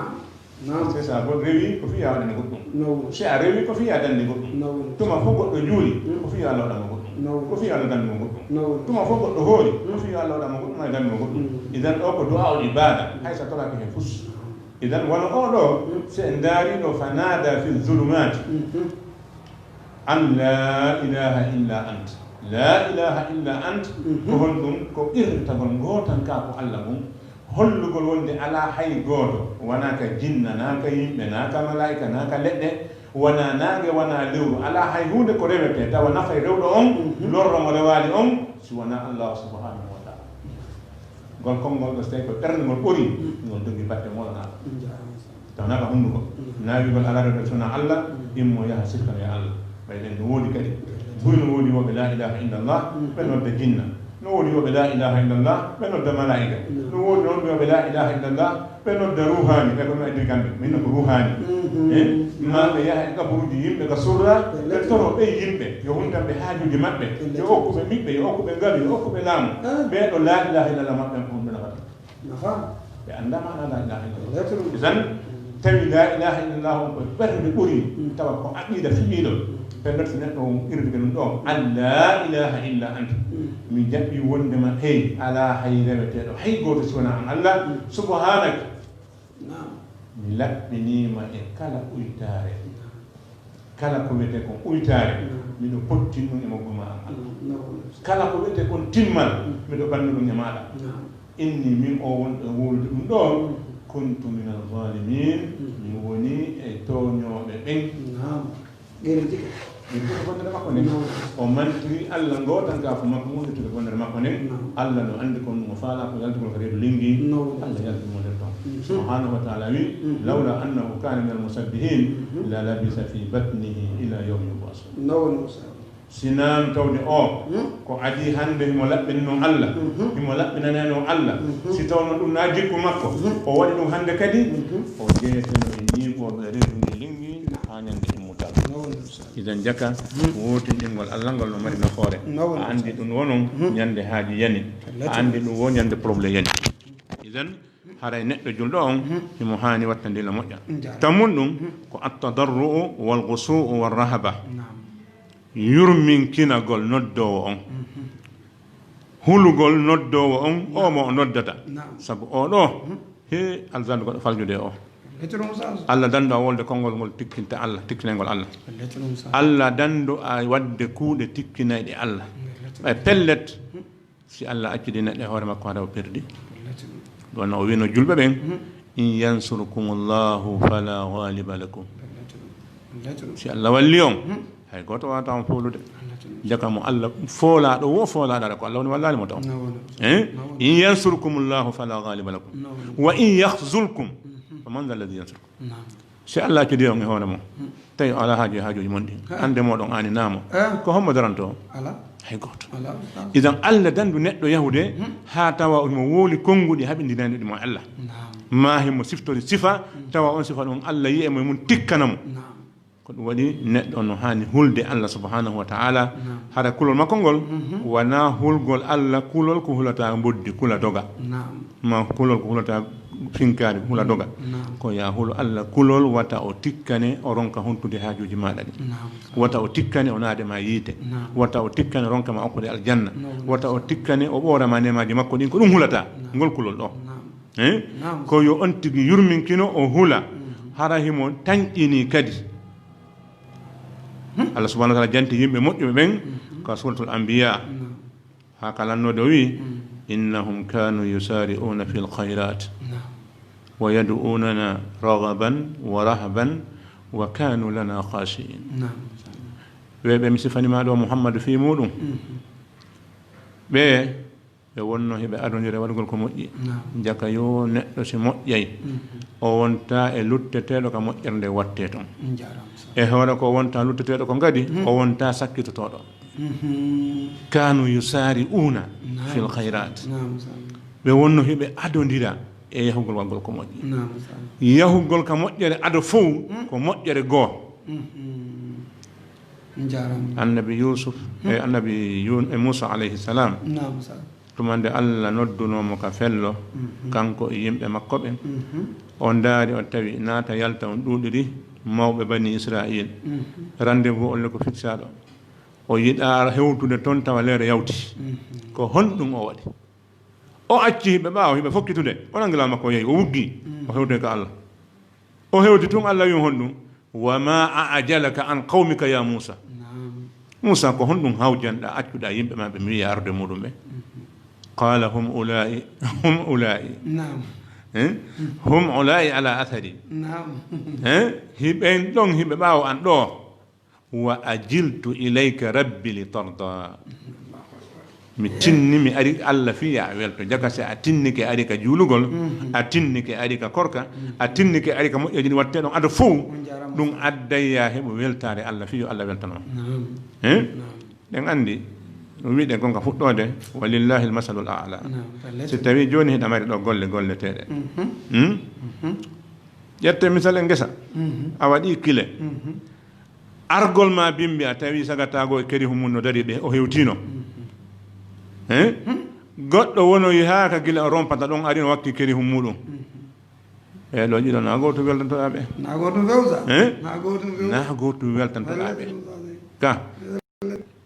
C'est ça, bon, rewi ko fii a waɗani goɗɗum. Si a rewi ko fii a dandi goɗɗum. Tuma fof goɗɗo juuli, ko fii Allah waɗama goɗɗum. Ko fii Allah dandi mo goɗɗum. Tuma fof goɗɗo hoori, ko fii Allah waɗama goɗɗum, ay dandi mo goɗɗum. Idan ɗo ko du'a ul ibada, hay sa toraki hen fus. Idan wano oo ɗoo, si en ndaari ɗo, fa naada fi zulumaati an laa ilaaha illa ant. Laa ilaaha illa ant, ko honɗum? Ko qirritagol ngootankaaku Allah ngun, hollugol wonde alaa hay gooto, wanaa ka jinna, naa ka yimɓe, naa ka malaa'ika, naa ka leɗɗe, wanaa naange, wanaa lewru, alaa hay huunde ko rewetee tawa nafay rewɗo on, lorra mo rewaali on, si wanaa Allah subhanahu wa ta'ala. Ngol konngol ɗo, so tawi ko ɓernde ngol ɓori, ngol dogi batte molanaaɗo. Tawnaa ka hunnduko. Naawigol alaa rewde sona Allah, immo yaha sirkano e Allah. Ɓay ɗen no woodi kadi. Buy no woodi wooɓe laa ilaaha illallah, ɓe nodda jinna. No woodi wooɓe laa ilaaha illallah, ɓe nodda malaa'ika. No woodi noon wooɓe laa ilaaha illallah, ɓe nodda ruuhaani, ɓe ko no e kamɓe, min no ko ruuhaani. Eh? Ma ɓe yaha e kaburuuji yimɓe ka surra, ɓe toro ɓe yimɓe, yo huntan ɓe haajuuji maɓɓe, yo okku ɓe ɓiɓɓe, yo okku ɓe ngalu, yo okku ɓe laamu. Ɓee ɗo laa ilaaha illallah maɓɓe on ko honɗum nafata? Nafa. Ɓe anndaa maanaa laa ilaaha illallah. Idan, tawi laa ilaaha illallah on ko ɓernde ɓuri, tawa ko aqiida fiɓiiɗo. Ɓe noddi neɗɗo on, qirriti ɗum ɗo, an laa ilaaha illa anta. Mi jaɓi wondema, hey, alaa hay reweteeɗo, hay gooto si wonaa an Allah, subhaanaka. Mi laɓɓiniima e kala uytaare. Kala ko wiyetee kon uytaare, miɗo pottini ɗum e maggu ma an Allah. Kala ko wiyetee kon timmal, miɗo ɓanni ɗum e maaɗa. Inni, min o wonɗo e wowlude ɗum ɗo, kuntu minal zalimin, mi woni e tooñooɓe ɓen. Naam. Ɓeyden jikka. Min tuka bonnere makko nden. Naam. O mantiri Allah ngootankaaku makko ngun, e tuka bonnere makko nden. Naam. Allah no anndi kon mo faalaa ko yaltugol ko reedu lingi. Naam. Allah yalti mo nder ton. Mhm. Subhanahu wa ta'ala wi, mhm, lawla annahu kana minal musabbihin, mhm, la labisa fi batnihi ila yawmi yub'asun. Naam. Sinaa tawde o, hmm, ko adii hannde himo laɓɓinanoo Allah, mhm, himo laɓɓinaneenoo Allah, mhm, si tawno ɗum naa jikku makko, mhm, o waɗi ɗum hannde kadi, mhm, o jeyeteno e ñiiɓooɓe reedu ndu lingi haa ñande immutal. Nawal Musa. Idan jaka, hmm, wootinɗingol Allah ngal no mari nafoore. Nawal Musa. A anndi ɗum wo non, hmm, ñande haaji yani. A anndi ɗum wo ñande problème yani. Idan haray neɗɗo julɗo on, hmm, himo haani wattande la moƴƴa. Njaaraama. Tammun ɗum, hmm, ko at-tadarru'u wal khusu'u war rahaba. Naam. Yurminkinagol noddoowo on. Mhm. Hulugol noddoowo on, o mo o noddata. Naam. Sabu o ɗo, mhm, he alzandu goɗɗo faljude o. Lettre on sa. Allah dandu a wolde konngol ngol tikkinta Allah, tikkinayngol Allah. Lettre on sa. Allah dandu a wadde kuuɗe tikkinayɗe Allah. Lettre on sa. Ɓay pellet, mhm. Si Allah accidi neɗɗo e hoore makko, hara o perdi. Ɗum wonno o wiino julɓe ɓen, "In yansurkumullahu fala ghaliba lakum." Si Allah walli on, hay gooto waawata on foolude. Jaka mo Allah foolaaɗo wo foolaaɗo, ko Allah woni wallaali mo taw. Eh? "In yansurkumullahu fala ghaliba lakum. Wa in yakhzulkum, faman dhalladhi yansurkum." Si Allah accidi on e hoore mum, tawi o alaa haaju e haajuuji mon ɗin, hannde mooɗon aani naamo, ko hombo daranto on? Alaa. Hay gooto. Alaa, alaa. Idan Allah dandu neɗɗo yahude, hmm, haa tawa himo wooli konnguɗi haɓindinayɗi mo e Allah. Naam. Ma himo siftori sifa, hmm, tawa on sifa ɗon Allah yi'e mo e mum tikkana mo. Naam. Ko ɗum waɗi neɗɗo no haani hulde Allah subhanahu wa ta'ala. Naam. Hara kulol makko ngol, mhm, wonaa hulgol Allah kulol ko hulata mboddi, kula doga. Naam. Ma kulol ko hulata finkaari, hula doga. Naam. Ko yaa hulu Allah kulol, wata o tikkane o ronka hontude haajuuji maaɗa ɗin. Naam. Wata o tikkane o naade ma yiite. Naam. Wata o tikkane ronka ma okkude aljanna. Naam. Wata o tikkane o ɓoora ma nemaaji makko ɗin. Ko ɗum hulata, naam, ngol kulol ɗo. Naam. Eh? Naam. Ko yo on tigi yurminkino o hula. Mhm. Hara himo tanƴini kadi. Hmm? Allah subhanahu wa ta'ala janti yimɓe moƴƴuɓe ɓen, mhm, ka Suratul Anbiya. Naam. Haa ka lannoode o wi'i, mm, "Innahum kanu yusari'una fil khayrat, naam, wa yad'unana raghaban wa rahban wa kanu lana khashi'in." Naam. Ɓe, ɓe mi sifani ma ɗo, Muhammadu, fii muɗum. Mhm. Ɓe Ɓe wonno hiɓe adondira waɗugol ko moƴƴi. Naam. Jaka yo neɗɗo si moƴƴay, mhm, o wonta e lutteteeɗo ka moƴƴere nde wattee ton. Njaaraama, sa- E hoore ko wonta lutteteeɗo ko ngadi, mhm, o wonta sakkitotooɗo. Mhm. Kanu yusari'una, naam, fil khairat. Naam, sa- Ɓe wonno hiɓe adondira e yahugol waɗugol ko moƴƴi. Naam, sa- Yahugol ka moƴƴere ado fow, mm, ko moƴƴere goo. Mhm. Njaaraama. Annabi Yusuf, hmm, e annabi Yun-, e Musa alayhi salam. Naam, sa- Tuma nde Allah noddunoo mo ka fello, mhm, kanko e yimɓe makko ɓen, mhm, o ndaari, o tawi naata yalta on ɗuuɗiri mawɓe Bani Israil. Mhm. Rendez-vous on le ko fiksaaɗo. O yiɗaa hewtude ton tawa leere yawti. Mhm. Ko honɗum o waɗi? O acci hiɓe ɓaawo, hiɓe fokkitude. O nangi laamu makko, o yehi, o wuggi, mhm, o hewtoyi ka Allah. O hewti tun, Allah wi'i mo honɗum? "Wa ma a'jalaka an qawmika ya Musa." Naam. Musa, ko honɗum hawjanɗaa, accuɗaa yimɓe ma ɓe mi wi'a arde muɗum ɓe? Mhm. Qala, "Hum ula'i, hum ula'i." Naam. Eh? "Hum ula'i ala athari." Naam. Eh? Hiɓen ɗon, hiɓe ɓaawo an ɗoo. "Wa ajiltu ilayka rabbi li tarda." Mi tinni, mi ari Allah fii ya a welto. Jaka si a tinnike ari ka juulugol, mhm, a tinnike ari ka korka, mhm, a tinnike ari ka moƴƴeeji ɗi wattee ɗon ado fow, on njaaraama, ɗum adday ya heɓu weltaare Allah fii yo Allah weltano ma. Naam. Eh? Naam. Ɗen anndi, ɗum wi'ɗen kon ka fuɗɗoode, walillahi almasalul a'la. Naam, wallaahi. Si tawii jooni hiɗa mari ɗo golle golleteeɗe. Mhm. Hmm? Mhm. Ƴette misal e ngesa. Mhm. A waɗi kile. Mhm. Argol ma bimbi, a tawi sagataago e keri hummun no dari ɓe, o hewtino. Mhm. Eh? Hmm. Goɗɗo wonoyi haa ka gila o rompata ɗon, ari no wakki keri hummuɗum. Mhm. E ɗo ɗiɗo na gooto weltantoɗaa ɓe. Na gooto fewsa. Eh? Na gooto fewsa. Na gooto weltantoɗaa ɓe. Wallaahi. Ka.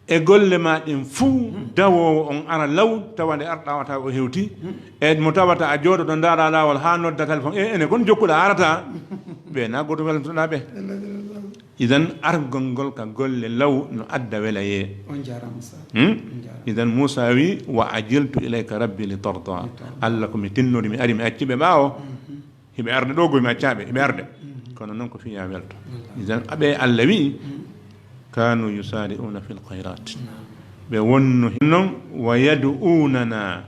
E golle ma ɗin fuu, dawoowo on ara law, tawa nde arɗaa o tawa o hewti. E mo tawata a jooɗoto, ndaara laawol haa nodda téléphone, e ene kon jokkuɗaa arata. Ɓe na gooto weltantoɗaa ɓe. Idan argol ngol ka golle law no adda welayee. On njaaraama, sa- Hmm? On njaaraama. Idan Muusa wi, "Wa ajiltu ilayka rabbi li tarda." Li tarda. Allah ko mi tinnori, mi ari, mi acci ɓe ɓaawo. Mhm. Hiɓe arde ɗo, goy mi accaa ɓe, hiɓe arde. Mhm. Kono noon ko fii ya welto. Wallaahi. Idan, aɓe Allah wi'i, mhm, "Kanu yusari'una fil khairat." Naam. Ɓe wonno hin noon, "Wa yad'unana,"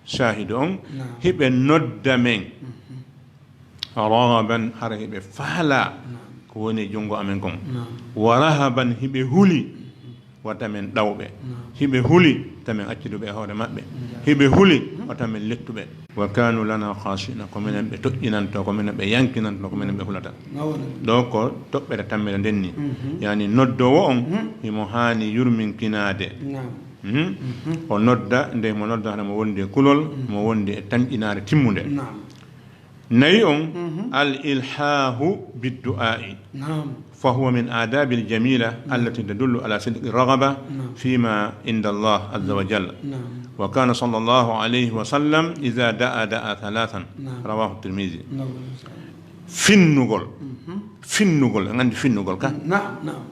shaahidu on, naam, hiɓe nodda men. Mhm. "Raghaban," hara hiɓe faalaa, naam, ko woni e junngo amen kon. Naam. "Wa rahaban," hiɓe huli. Mhm. Wata men ɗawɓe. Naam. Hiɓe huli, ta men acciduɓe e hoore maɓɓe. Njaaraama. Hiɓe huli, wata men lettuɓe. "Wa kanu lana khashi'ina," ko minen ɓe toƴƴinantoo, ko minen ɓe yankinantoo, ko minen ɓe hulata. Naam. Ɗo ko toɓɓere tammere nden ni. Mhm. Yani noddoowo on, mhm, himo haani yurminkinaade. Naam. Mhm. Mhm. O nodda, nde mo nodda hano mo wondi e kulol, mhm, mo wondi e tanƴinaare timmunde. Naam. Nayi on, mhm, al ilhahu biddu'a'i. Naam. Fa huwa min adabil jamila, mhm, allati tadullu ala sidqi ragaba, naam, fima inda Allah azza wa jalla. Naam. Wa kana sallallahu alayhi wa sallam idha da'a, da'a thalathan. Naam. Rawahu Tirmidhi. Naam. Finnugol. Mhm. Finnugol, en anndi finnugol ka? Naam, naam.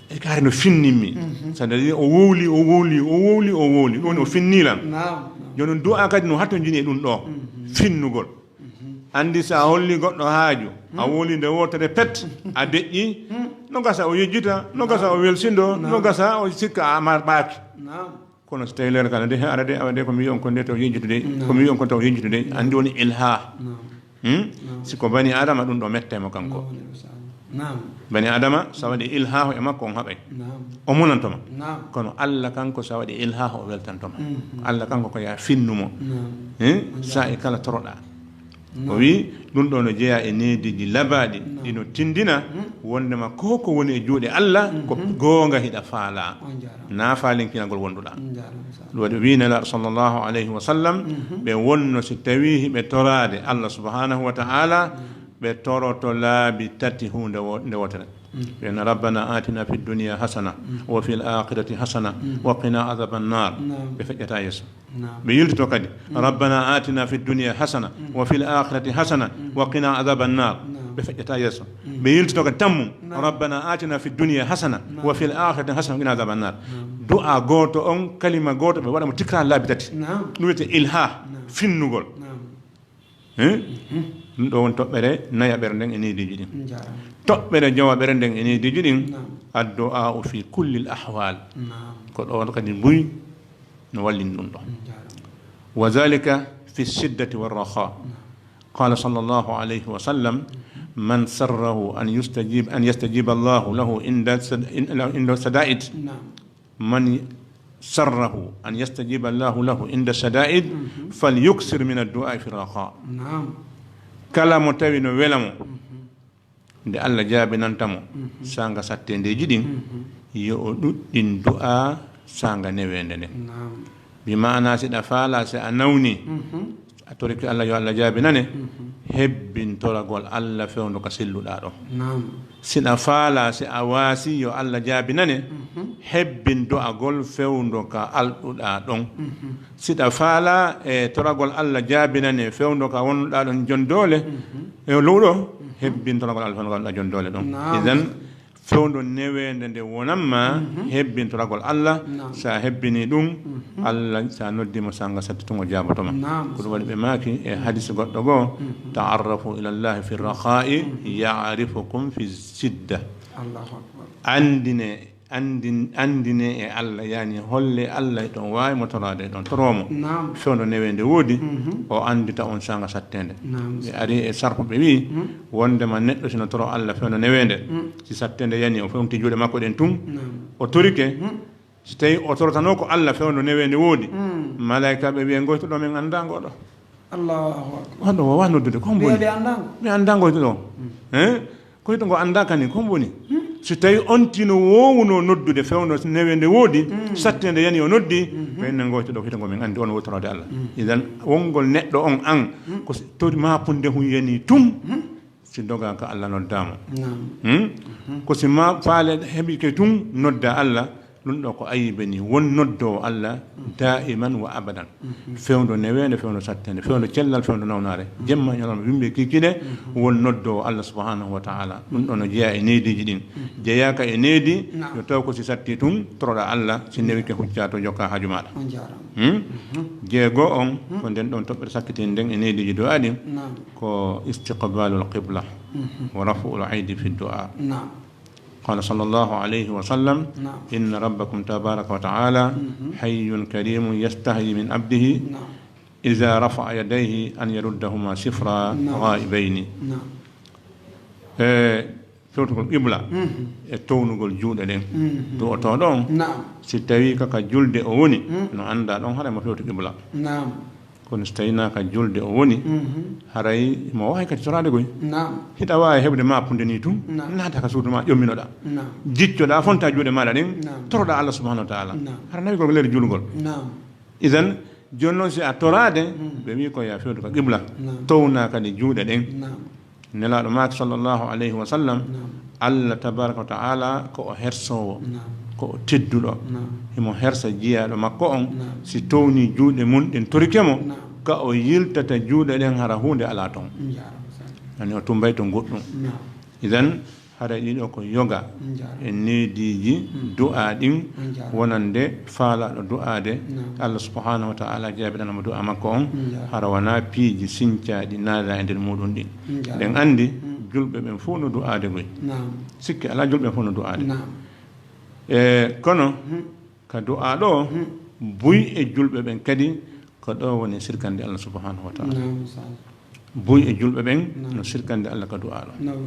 E kaari no finnimmi. Mhm. C'est-à-dire o wowli, o wowli, o wowli, o wowli. Ɗum woni o finnii lan. Naam, naam. Jooni du'a kadi no hatonjini e ɗum ɗo. Mhm. Finnugol. Mhm. Anndi so a holli goɗɗo haaju, a, hmm, wowli nde wootere pet, a deƴƴi, hmm, no gasa o yejjita, no gasa o, naam, welsindo, no, naam, gasa o sikka a marɓaaki. Naam. Kono so tawii leer kala de, ara de, awa de, ko mi wi'i on kon de, taw yejjitude, naam, ko mi wi'i on kon taw yejjitude, anndi woni ilha. Naam. Hmm? Naam. Si ko bani Adama, ɗum ɗo mette mo kanko. Naam. Bani Adama, so a waɗi ilhaahu e makko, on haɓay. Naam. O munanto ma. Naam. Kono Allah kanko, so a waɗi ilhaahu, o weltanto ma. Mhm. Allah kanko ko ya finnu mo. Naam. Eh? On jaa. Saa'i kala toroɗaa. Naam. O wi, ɗum ɗo no jeyaa e neediiji labaaɗi, naam, ɗi no tindina, mhm, wondema ko ko woni e juuɗe Allah, ko, mhm, goonga hiɗa faalaa. On jaaraama. Na faalinkinagol wonduɗaa. On jaaraama. Ɗum waɗi o wi Nelaaɗo sallallahu alayhi wa sallam, mhm, ɓe wonno si tawii hiɓe toraade Allah subhanahu wa ta'ala, naam, ɓe toroto laabi tati huunde wo-, nde wootere. Mm. Ɓe na, "Rabbana atina fid dunya hasana, mm, wa fil akhirati hasana, mm, wa qina adhaban nar." Naam. Ɓe feƴƴata yeeso. Naam. Ɓe yiltito kadi, mm, "Rabbana atina fid dunya hasana, mm, wa fil akhirati hasana, mm, wa qina adhaban nar." Naam. Ɓe feƴƴata yeeso. Mm. Ɓe yiltito kadi tammu, naam, "Rabbana atina fid dunya hasana, naam, wa fil akhirati hasana, wa qina adhaban nar." Naam. Du'a gooto on, kalima gooto, ɓe waɗa mo tikra laabi tati. Naam. Ɗum wiyetee ilha, naam, finnugol. Naam. Eh? Mhm. Ɗum ɗo woni toɓɓere nayaɓere nden e neediiji ɗin. Njaaraama. Toɓɓere jowaɓere nden e neediiji ɗin, naam, addu'a'u fi kullil ahwal. Naam. Ko ɗon kadi buy No wallini ɗum ɗo. Wa dhalika fi shiddati wa raha. Qala sallallahu alayhi wa sallam, man sarrahu an yustajib, an yastajib Allahu lahu inda sad-, in-, inda shada'id. Naam. Man sarrahu an yastajib Allahu lahu inda shada'id, mhm, falyuksir min ad-du'a fi raha. Naam. Kala mo tawi no wela mo, mhm, nde Allah jaabinanta mo, mhm, saanga sattendeeji ɗin, mhm, yo o ɗuɗɗin du'a saanga neweende nden. Naam. Bi maana, si ɗa faala, si a nawni, mhm, a torike Allah yo Allah jaabinane, mhm, hebbin toragol Allah fewndo ka selluɗaa ɗon. Naam. Si ɗa faala, si a waasi yo Allah jaabinane, mhm, hebbin du'agol fewndo ka alɗuɗaa ɗon. Mhm. Si ɗa faala e toragol Allah jaabinane fewndo ka wonɗaa ɗon jon doole, mhm, e luuɗo, mhm, hebbin toragol Allah fewndo ka wonɗaa jon doole ɗon. Naam. Idan, fewndo neweende nde wonanma, mhm, hebbin toragol Allah. Naam. Sa hebbini ɗum, mhm, Allah, sa noddi mo saanga satti tun, o jaabotoma. Naam. Ko ɗum waɗi ɓe maaki e, mhm, hadis goɗɗo goo, mhm, ta'arrafu ila Allahi fi raha'i, mhm, ya'rifukum fi shidda. Allahu akbar. Andine, andin-, andine e Allah, yani holle Allah e ɗon waawi mo toraade, e ɗon toroo mo. Naam. Fewndo neweende woodi, mhm, o andita on saanga satteende. Naam. Ɓe ari e sarfu ɓe wi'i, mhm, wondema neɗɗo si no toroo Allah fewndo neweende, mhm, si satteende yani, o fewti juuɗe makko ɗen tun, naam, o torike, mhm, si tawi o torotanoo ko Allah fewndo neweende woodi, mhm, malaa'ikaaɓe wi'ay, ngoyto ɗo, min anndaa ngo ɗo. Allahu akbar. Wano o wawa noddude, ko hombo woni? Ɓe anndaa ngo. Ɓe anndaa ngo to ɗo. Mm. Eh? Ko hito ngo anndaa kani, ko hombo woni? Mm. Si tawi on tino wowuno noddude fewndo neweende woodi, mm, satteende yani o noddi, mm-hmm, ɓe nen ngo to ɗo, hito ngo min anndi on wotoroode Allah. Mm. Idan, wongol neɗɗo on an, mm, ko si tori maapunde hun yani tun, mm, si doga ka Allah noddaama. Naam. Hmm? Mhm. Ko si ma faale heɓike tun nodda Allah, ɗum ɗo ko ayibe ni. Won noddoowo Allah, mhm, daiman wa abadan. Mhm. Fewndo neweende, fewndo satteende, fewndo cellal, fewndo nawnaare. Mhm. Jemma e ñalawma, yimɓe kikiɗe, mhm, won noddoowo Allah subhanahu wa ta'ala. Ɗum ɗo no jeyaa e neediiji ɗin. Mhm. Jeyaaka e needi, naam, yo taw ko si satti tun, toroɗa Allah, si newike huccaa to jokka haaju maaɗa. On jaaraama. Hmm? Mhm. Jeego on, mhm, ko nden ɗon toɓɓere sakkitiinde nden e neediiji du'aa ɗin. Naam. Ko istiqbalul qibla, mhm, wa raf'ul aydi fi du'a. Naam. Qala sallallahu alayhi wa sallam, naam, inna rabbakum tabaraka wa ta'ala, mhm, hayyun karimun yastahyi min abdihi, naam, idha rafa'a yadayhi an yaruddahuma sifra, naam, ghaibayni. Naam. E fewtugol qibla, mhm, e townugol juuɗe ɗen. Mhm. Du'otooɗo on, naam, si tawi ka, ka julde o woni, mhm, no annda ɗon haray mo fewti qibla. Naam. Kono si tawi na ka julde o woni, mhm, haray mo wawi kadi toraade koy. Naam. Hiɗa wawi heɓde maapunde ni tun, naam, naata ka suudu ma, ƴomminoɗa. Naam. Jiccoɗa, fonta juuɗe maɗa ɗen, naam, toroɗa Allah subhanahu wa ta'ala. Naam. Hara nawi ko leer julgol. Naam. Idan, jooni noon si a toraade, mm, ɓe wi ko ya fewtu ka qibla. Naam. Towna kadi juuɗe ɗen. Naam. Nelaaɗo maaki sallallahu alayhi wa sallam, naam, Allah tabaraka wa ta'ala ko o hersoowo, naam, ko o tedduɗo. Naam. Himo hersa jiyaaɗo makko on, naam, si towni juuɗe mun ɗen torike mo, naam, ka o yiltata juuɗe ɗen hara huunde alaa ton. Njaaraama. Ani o tumbay ton goɗɗum. Naam. Idan, haray ɗiɗo ko yoga, njaaraama, e neediiji, hmm, du'aa ɗin, njaaraama, wonande faalaɗo du'aade, naam, Allah subhanahu wa ta'ala jaabiɗana mo du'aa makko on, njaaraama, hara wona piiji sincaaɗi naada e nder muɗum ɗin. Njaaraama. Ɗen anndi, hmm, julɓe ɓen fof no du'aade goy. Naam. Sikke alaa, julɓe fof no du'aade. Naam. E kono, hmm, ka du'aa ɗo, hmm, buy e julɓe ɓen kadi, ko ɗo woni sirkande Allah subhanahu wa ta'ala. Naam, sa- Buy e julɓe ɓen, naam, no sirkande Allah ka du'aa ɗo. Naam.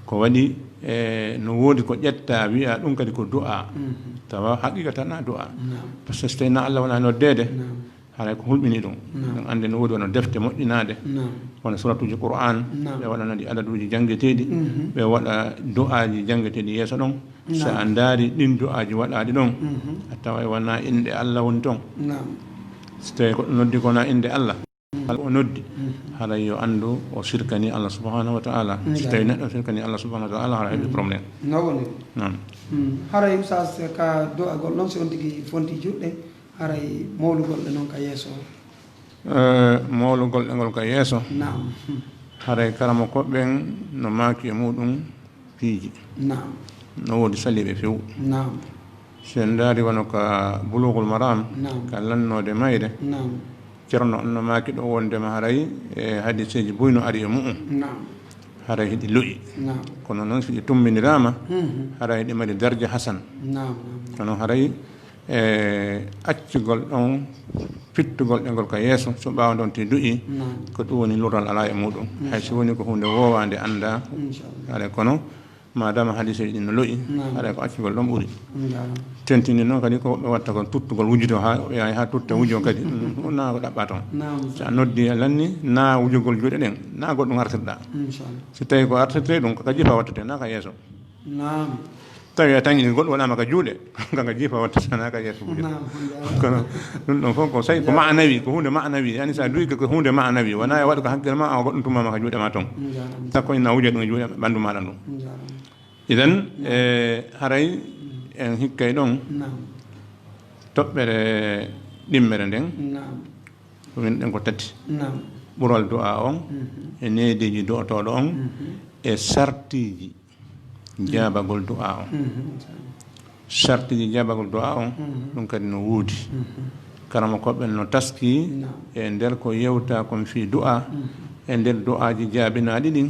Ko waɗi, e, no woodi ko ƴetta, wi'a ɗum kadi ko du'aa. Mhm. Tawa haqiqa tan na du'aa. Naam. Parce que so tawi na Allah wona noddeede, naam, haray ko hulɓini ɗum. Naam. Ɗum annde no woodi wano defte moƴƴinaaɗe. Naam. Wano suratuuji Qur'an, naam, ɓe waɗana ɗi adaduuji janngeteeɗi, mhm, ɓe waɗa du'aaji janngeteeɗi yeeso ɗon. Naam. So a ndaari ɗin du'aaji waɗaaɗi ɗon, mhm, a taway wona innde Allah woni ton. Naam. So tawi ko noddi ko wona innde Allah, kala o noddi, mhm, haray yo anndu o sirkani Allah subhanahu wa ta'ala. So, njaaraama, tawi neɗɗo sirkani Allah subhanahu wa ta'ala, haray heɓi, mhm, problème. No woni. Naam. Mm. Haray Oustaz, ka du'agol noon, si on tigi fonti juuɗe, haray mawlugol ɗe noon ka yeeso. Eh, mawlugol ɗe ngol ka yeeso. Naam. Haray karamoko ɓen no maaki e muɗum piiji. Naam. No woodi saliiɓe few. Naam. Si en ndaari wano ka Bulughul Maram, naam, ka lannoode mayre, naam, Ceerno on no maaki ɗo wondema haray e hadiseeji buy no ari e mu'um. Naam. Haray hiɗi lo'i. Naam. Kono noon si ɗi tummbindiraama, mhm, haray hiɗi mari darja hasan. Naam, naam. Kono haray E accugol ɗon, fittugol ɗe ngol ka yeeso, so ɓaawo ɗon te du'i, ko ɗum woni lorral alaa e muɗum. Hay so woni ko huunde woowaande anndaa, haray kono maadaama hadiseeji ɗin no lo'i, haray ko accugol ɗon ɓuri. Tentini noon kadi ko ɓe watta kon tuttugol wujude haa, yahay haa tutta wujo kadi, ɗum na ko ɗaɓɓa toon. So a noddi a lanni, na wujugol juuɗe ɗen, na goɗɗum artirɗa. So tawi ko artirte ɗum, ko ka jifa wattete, na ka yeeso. Tawi a tañi goɗɗum waɗaama ka juuɗe, ka ka jifa wattete, na ka yeeso wujude. Kono ɗum ɗon fof ko, so tawi ko maanawi, ko huunde maanawi, yani so a du'i ko huunde maanawi, wona e waɗu ko hakkille ma, a goɗɗum tumma ma ka juuɗe ma toon. Sakko ina wuje ɗum e juuɗe ɓanndu maaɗa ndun. Idan, e, haray en hikkay ɗon toɓɓere ɗimmere nden. Ko winɗen ko tati. Ɓural du'a on, e neediiji du'otooɗo on, e sartiiji jaabagol du'a on. Sartiiji jaabagol du'a on, ɗum kadi no woodi. Karamokooɓe no taski e nder ko yewta kon fii du'a, e nder du'aaji jaabinaaɗi ɗin,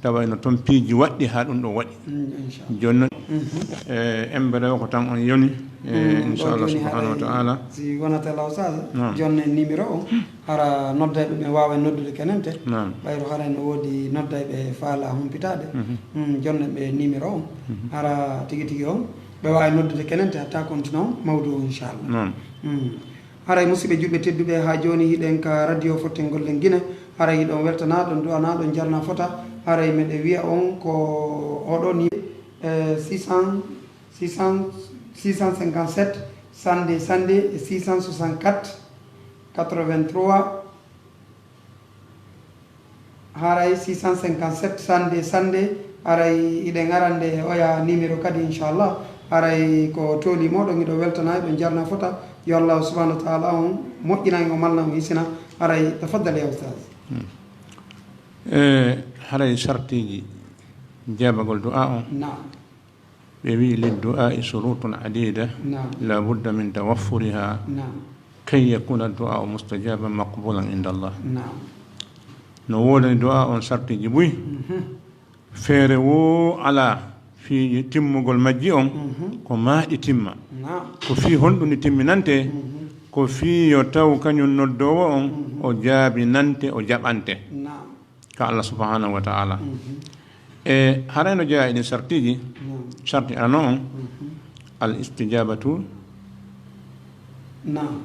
tawa ino ton piiji waɗɗi haa ɗum ɗo waɗi. Jooni noon, e, embere o ko tan on yoni, e, inchallah subhanahu wa ta'ala. Si wonata law sasa, jooni numéro o, hara nodday ɗum en waawa noddude kenente. Ɓayru hara no woodi nodday ɓe faala humpitaade. Mm, jooni ɓe numéro o, hara tigi tigi on, ɓe waawa noddude kenente hatta continue mawdu o, inchallah. Haray, musidɓe julɓe tedduɓe, haa jooni hiɗen ka radio Fotten Gollen Gine. Haray hiɗon weltanaa ɗon, du'anaa ɗon, jarnaa fota. Haray meɗen wi'a on ko oɗo ni, eh, six cents, six cents, six cent cinquante-sept, cent deux, cent deux, e six cent soixante-quatre, quatre-vingt-trois. Haray six cent cinquante-sept, cent deux, cent deux, haray hiɗen arande e oya numéro kadi, inchallah. Haray ko tooli moɗon, hiɗo weltana, hiɗon jarna fota. Yo Allah subhanahu wa ta'ala on moƴƴinan, o malna, o hisina. Haray tafaddal ya ustaz. Hmm. E haray sartiji jabagol du'a on. Naam. Ɓe wi'i, "للدعاء شروط عديدة لا بد من توفرها كي يكون الدعاء مستجابا مقبولا عند الله." No woodani du'a on sartiji buy. Feere woo alaa fii timmugol majji on, ko maa ɗi timma. Ko fii honɗum ɗi timminante? Ko fii yo taw kañum noddoowo on, o jaabinante, o jaɓante ka Allah subhanahu wa ta'ala. E haray no jeyaa e ɗin sartiji, sarti arano on, al istijabatu. Naam.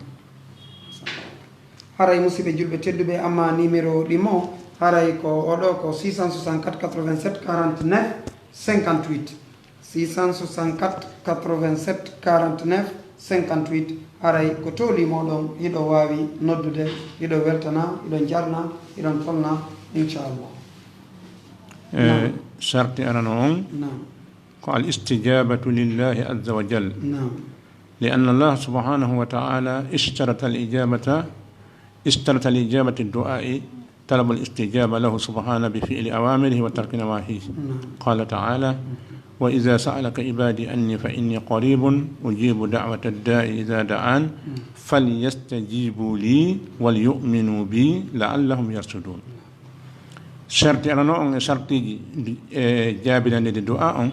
Haray musidɓe julɓe tedduɓe, amma numéro ɗimmo, haray ko oɗo ko six cent soixante-quatre quatre-vingt-sept quarante-neuf cinquante-huit. Six cent soixante-quatre quatre-vingt-sept quarante-neuf cinquante-huit. Haray ko tooli moɗon, hiɗo waawi noddude, hiɗo weltana, hiɗo jarna, hiɗon tolna, inchallah. E sarti arano on, naam, ko al istijabatu lillahi azza wa jal. Naam. Li anna Allah subhanahu wa ta'ala ishtarata al ijabata, ishtarata li ijabati du'a'i talabul istijaba lahu subhanahu bi fi'li awamirihi wa tarki nawahihi. Qala ta'ala, "Wa idha sa'alaka ibadi anni fa inni qaribun ujibu da'wata da'i idha da'an falyastajibu li wal yu'minu bi la'allahum yarshudun." Sarti arano on e sartiji e jaabinande du'a on,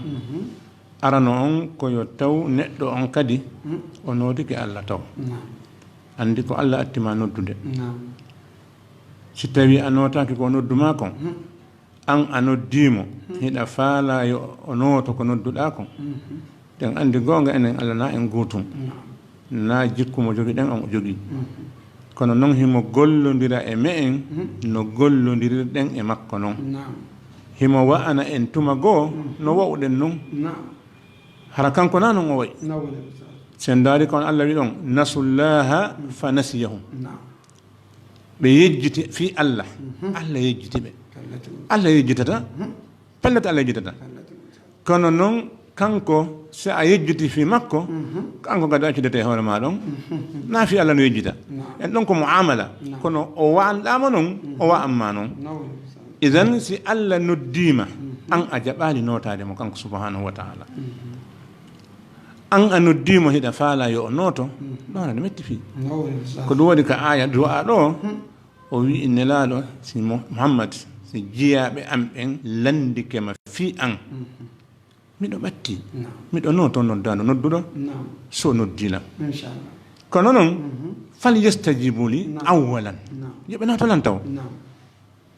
arano on ko yo taw neɗɗo on kadi o noodike Allah taw. Andi ko Allah attima noddude. Si tawi a nootaaki ko o nodduma kon, an a noddiimo, hiɗa faalaa yo o nooto ko nodduɗaa kon. Ɗen andi goonga enen Allah na en gootum. Na jikku mo jogiɗen on o jogii. Kono non himo gollondira e me'en no gollondirirɗen e makko non. Himo wa'ana en tuma goo no wa'uɗen non. Hara kanko na non o wa'i. Sen ndaari ko on Allah wi ɗon, "Nasullaha fa nasiyahum." Ɓe yejjiti fii Allah. Allah yejjiti ɓe. Allah yejjitata. Pellet Allah yejjitata. Kono non kanko, si a yejjiti fii makko, kanko kadi accudete e hoore ma ɗon. Na fii Allah no yejjita. En ɗon ko mu'amala. Kono o wa'anɗaama non, o wa'anma non. Idan si Allah noddiima, an a jaɓaali nootaade mo kanko subhanahu wa ta'ala. An a noddiimo hiɗa faalaa yo o nooto, ɗon aɗa metti fii. Ko ɗum waɗi ka aaya du'a ɗo, o wi'i Nelaaɗo, si Mo-, Muhammad, si jiyaaɓe am ɓen lanndike ma fii an, Miɗo ɓatti. Naam. Miɗo nooto noddaandu nodduɗo. Naam. So noddiila. Inchallah. Kono noon, mhm, fal yastajibu li, naam, awwalan. Naam. Yo ɓe nooto lan taw. Naam.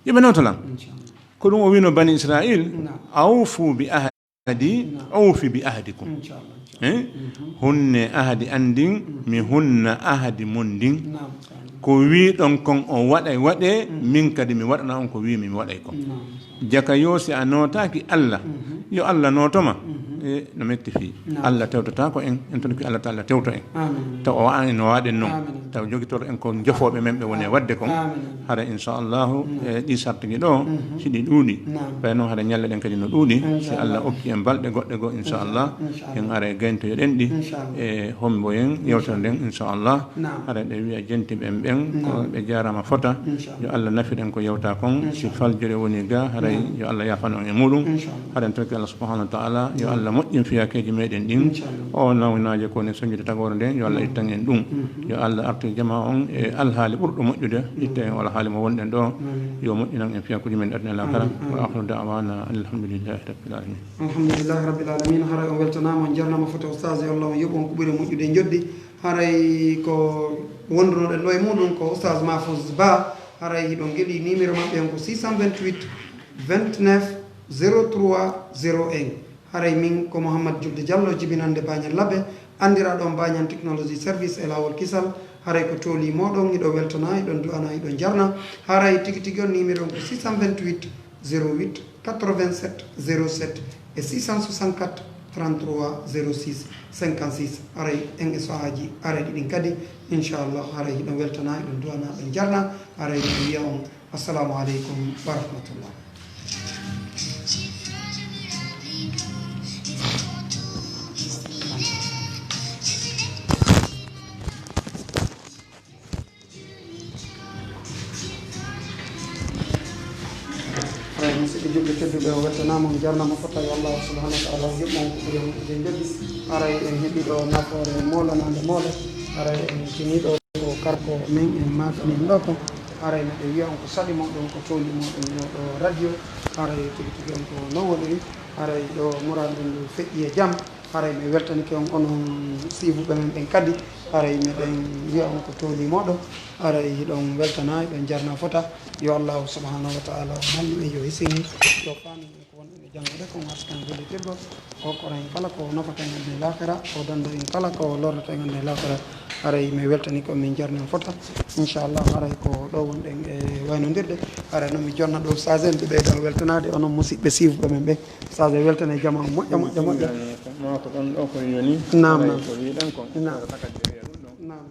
Yo ɓe nooto lan. Inchallah. Ko ɗum o wiino Bani Israil, naam, awfu bi ahdi, naam, awfi bi ahdikum. Inchallah, inchallah. Eh? Mhm. Hunne ahdi an ndin, mhm, mi hunna ahdi mon ndin. Naam, inchallah. Ko wiiɗon kon o waɗay waɗee, mhm, min kadi mi waɗana on ko wiimi mi waɗay kon. Naam. Jaka yo si a nootaaki Allah, mhm, yo Allah nooto ma. Mhm. E, no metti fii. Naam. Allah tewtotaako en, en torki Allah taala tewto en. Amin. Taw o wa'a en no waaɗen noon. Amin. Taw jogitoro en ko jofooɓe men ɓe woni e waɗde kon. Amin. Hara inchallahu, naam, e ɗi sartigi ɗo, mhm, si ɗi ɗuuɗi. Naam. Ɓay noon hara ñalle ɗen kadi no ɗuuɗi. Si inchallah. Allah okki en balɗe goɗɗe goo, inchallah, inchallah, en ara e gayntoyoɗen ɗi. Inchallah. E hombo en yewtere nden, inchallah. Naam. Hara ɗe wiya jenti ɓen ɓen, ko, naam, ɓe jaarama fota. Inchallah. Yo Allah nafir en ko yewta kon. Si, inchallah, faljere woni ga, haray, naam, yo Allah yaafano en e muɗum. Inchallah. Hara en torki Allah subhanahu wa ta'ala, yo, naam, Allah moƴƴin fiyakeeji meɗen ɗin. Inchallah. O nawnaaje ko ne soñude tagoore nden, yo Allah, naam, ittan en ɗum. Mhm. Yo Allah artir jama on e alhaali ɓurɗo moƴƴude, naam, itta en o alhaali mo wonɗen ɗo. Amin. Yo moƴƴinan en fiyakuuji men aduna e lakara. Amin, amin. Wa akhiru da'wana anil hamdulillahi rabbil alamin. Alhamdulillahi rabbil alamin. Haray on weltanaama, on jarnama fota ustaz, yo Allah on yoɓ on ko ɓuri moƴƴude e joddi. Haray ko wondunoɗen ɗo e muɗum ko Oustaz Mahfouz Ba. Haray hiɗon geli numéro maɓɓe on ko six cent vingt-huit, vingt-neuf, zéro trois, zéro un. Haray min ko Mouhammad Julde Diallo, jibinande Bañal Labbe, anndiraɗo on Bañal Technology Service e laawol kisal. Haray ko tooli moɗon, hiɗo weltana, hiɗon du'ana, hiɗon jarna. Haray tigi tigi on numéro on ko six cent vingt-huit, zéro huit, quatre-vingt-sept, zéro sept e six cent soixante-quatre, trente-trois, zéro six, cinquante-six. Haray en e sahaaji arayɗi ɗin kadi, inchallah, haray hiɗon weltana, hiɗon du'ana, hiɗon jarna, haray hiɗon wiya on assalamu aleykum wa rahmatullah. Haray musidɓe julɓe tedduɓe, o weltanaama, on jarnaama fota, yo Allah subhanahu wa ta'ala yoɓ mon ko ɓuri moƴƴude joddi. Haray en heɓi ɗo nafoore moolanaande moole. Haray en tini ɗo ko karko men en maakani en ɗo ko. Haray miɗo wiya on ko saɗi moɗon, ko tooli moɗon yo ɗo radio. Haray tigi tigi on ko non woniri. Haray ɗo muraadu ndu feƴƴi e jam. Haray mi weltanike on, onon siifuɓe men ɓen kadi. Haray miɗen wiya on ko tooli moɗon. Haray hiɗon weltana, hiɗon jarna fota. Yo Allahu subhanahu wa ta'ala o mallu en, yo hisini, yo faami en ko wonɗen e janngude kon, artikan gollitirgol. O okkoran en kala ko nafata en aduna e laakara, o danda en kala ko lorrata en aduna e laakara. Haray mi weltanike on, min jarni on fota. Inchallah, haray ko ɗo wonɗen e waynondirde. Haray noon mi jonna ɗo sage en, ɓe ɓeyda weltanaade onon musidɓe siifuɓe men ɓen. Sage weltane jama on moƴƴa, moƴƴa, moƴƴa. Ma ko ɗon ɗo ko yoni. Naam, haray naam. Ko wiɗen kon. Naam. Ko takadde wiya ɗum ɗon. Naam.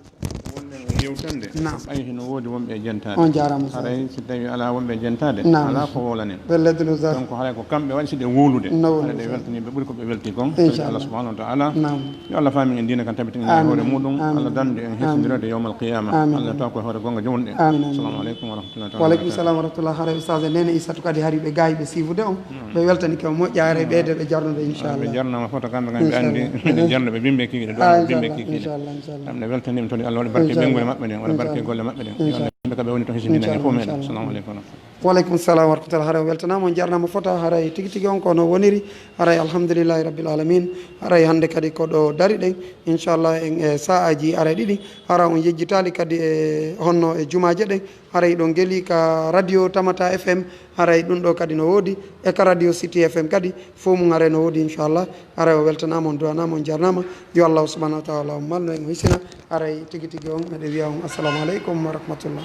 Wonɗen e yewtande. Naam. Ɓay hino woodi wonɓe e jentaade. On jaaraama, Seydi. Haray si tawi alaa wonɓe e jentaade, naam, alaa ko wowlanen. Ɓe leddulu zar. Donc haray ko kamɓe waɗi si ɓe wowlude. No wowlude. Haray ɓe weltani, ɓe ɓuri ko ɓe welti kon. Inchallah. Tawi Allah subhanahu wa ta'ala. Naam. Yo Allah faami en diina kan, tabitin en e hoore muɗum. Amin. Allah dandu en, amin, hesindirede yawmal qiyama. Amin. Allah taw ko e hoore gonga jownuɗen. Amin, amin. Assalamu aleykum wa rahmatullahi ta'ala wa barakatuh. Wa aleykum salam wa rahmatullah. Haray ustaz e nene Issatu kadi hari ɓe gaayi ɓe siifude on. Naam. Ɓe weltani ke moƴƴa, haray ɓeyde ɓe jarnude, inchallah. Ɓe jarnama fota kamɓe kam ɓe andi. Inchallah. Ɓe jarno ɓe bimbe kikiɗe, ɗo bimbe kikiɗe. Inchallah, inchallah. Kam ne weltanima toon, Allah waɗa barke ɓe ngure maɓɓe ɗen, waɗa barke golle maɓɓe ɗen. Yo Allah yimɓe kam ɓe woni toon hisindinani fof meɗen. Assalamu aleykum wa rahmatullah. Wa aleykum salam wa rahmatullah. Haray on weltanaama, on jarnaama fota. Haray tigi tigi on ko no woniri. Haray alhamdulillahi rabbil alamin. Haray hannde kadi ko ɗo dari ɗen. Inchallah en e sa'aaji aray ɗiɗi. Hara on yejjitaali kadi e honno e jumaaje ɗen. Haray ɗon geli ka radio Tamata F M. Haray ɗum ɗo kadi no woodi. E ka radio City F M kadi. Fof mum haray no woodi inchallah. Haray o weltanaama, on duwanaama, on jarnaama. Yo Allahu subhanahu wa ta'ala on malnu en, o hisina. Haray tigi tigi on, meɗen wiya on assalamu aleykum wa rahmatullah.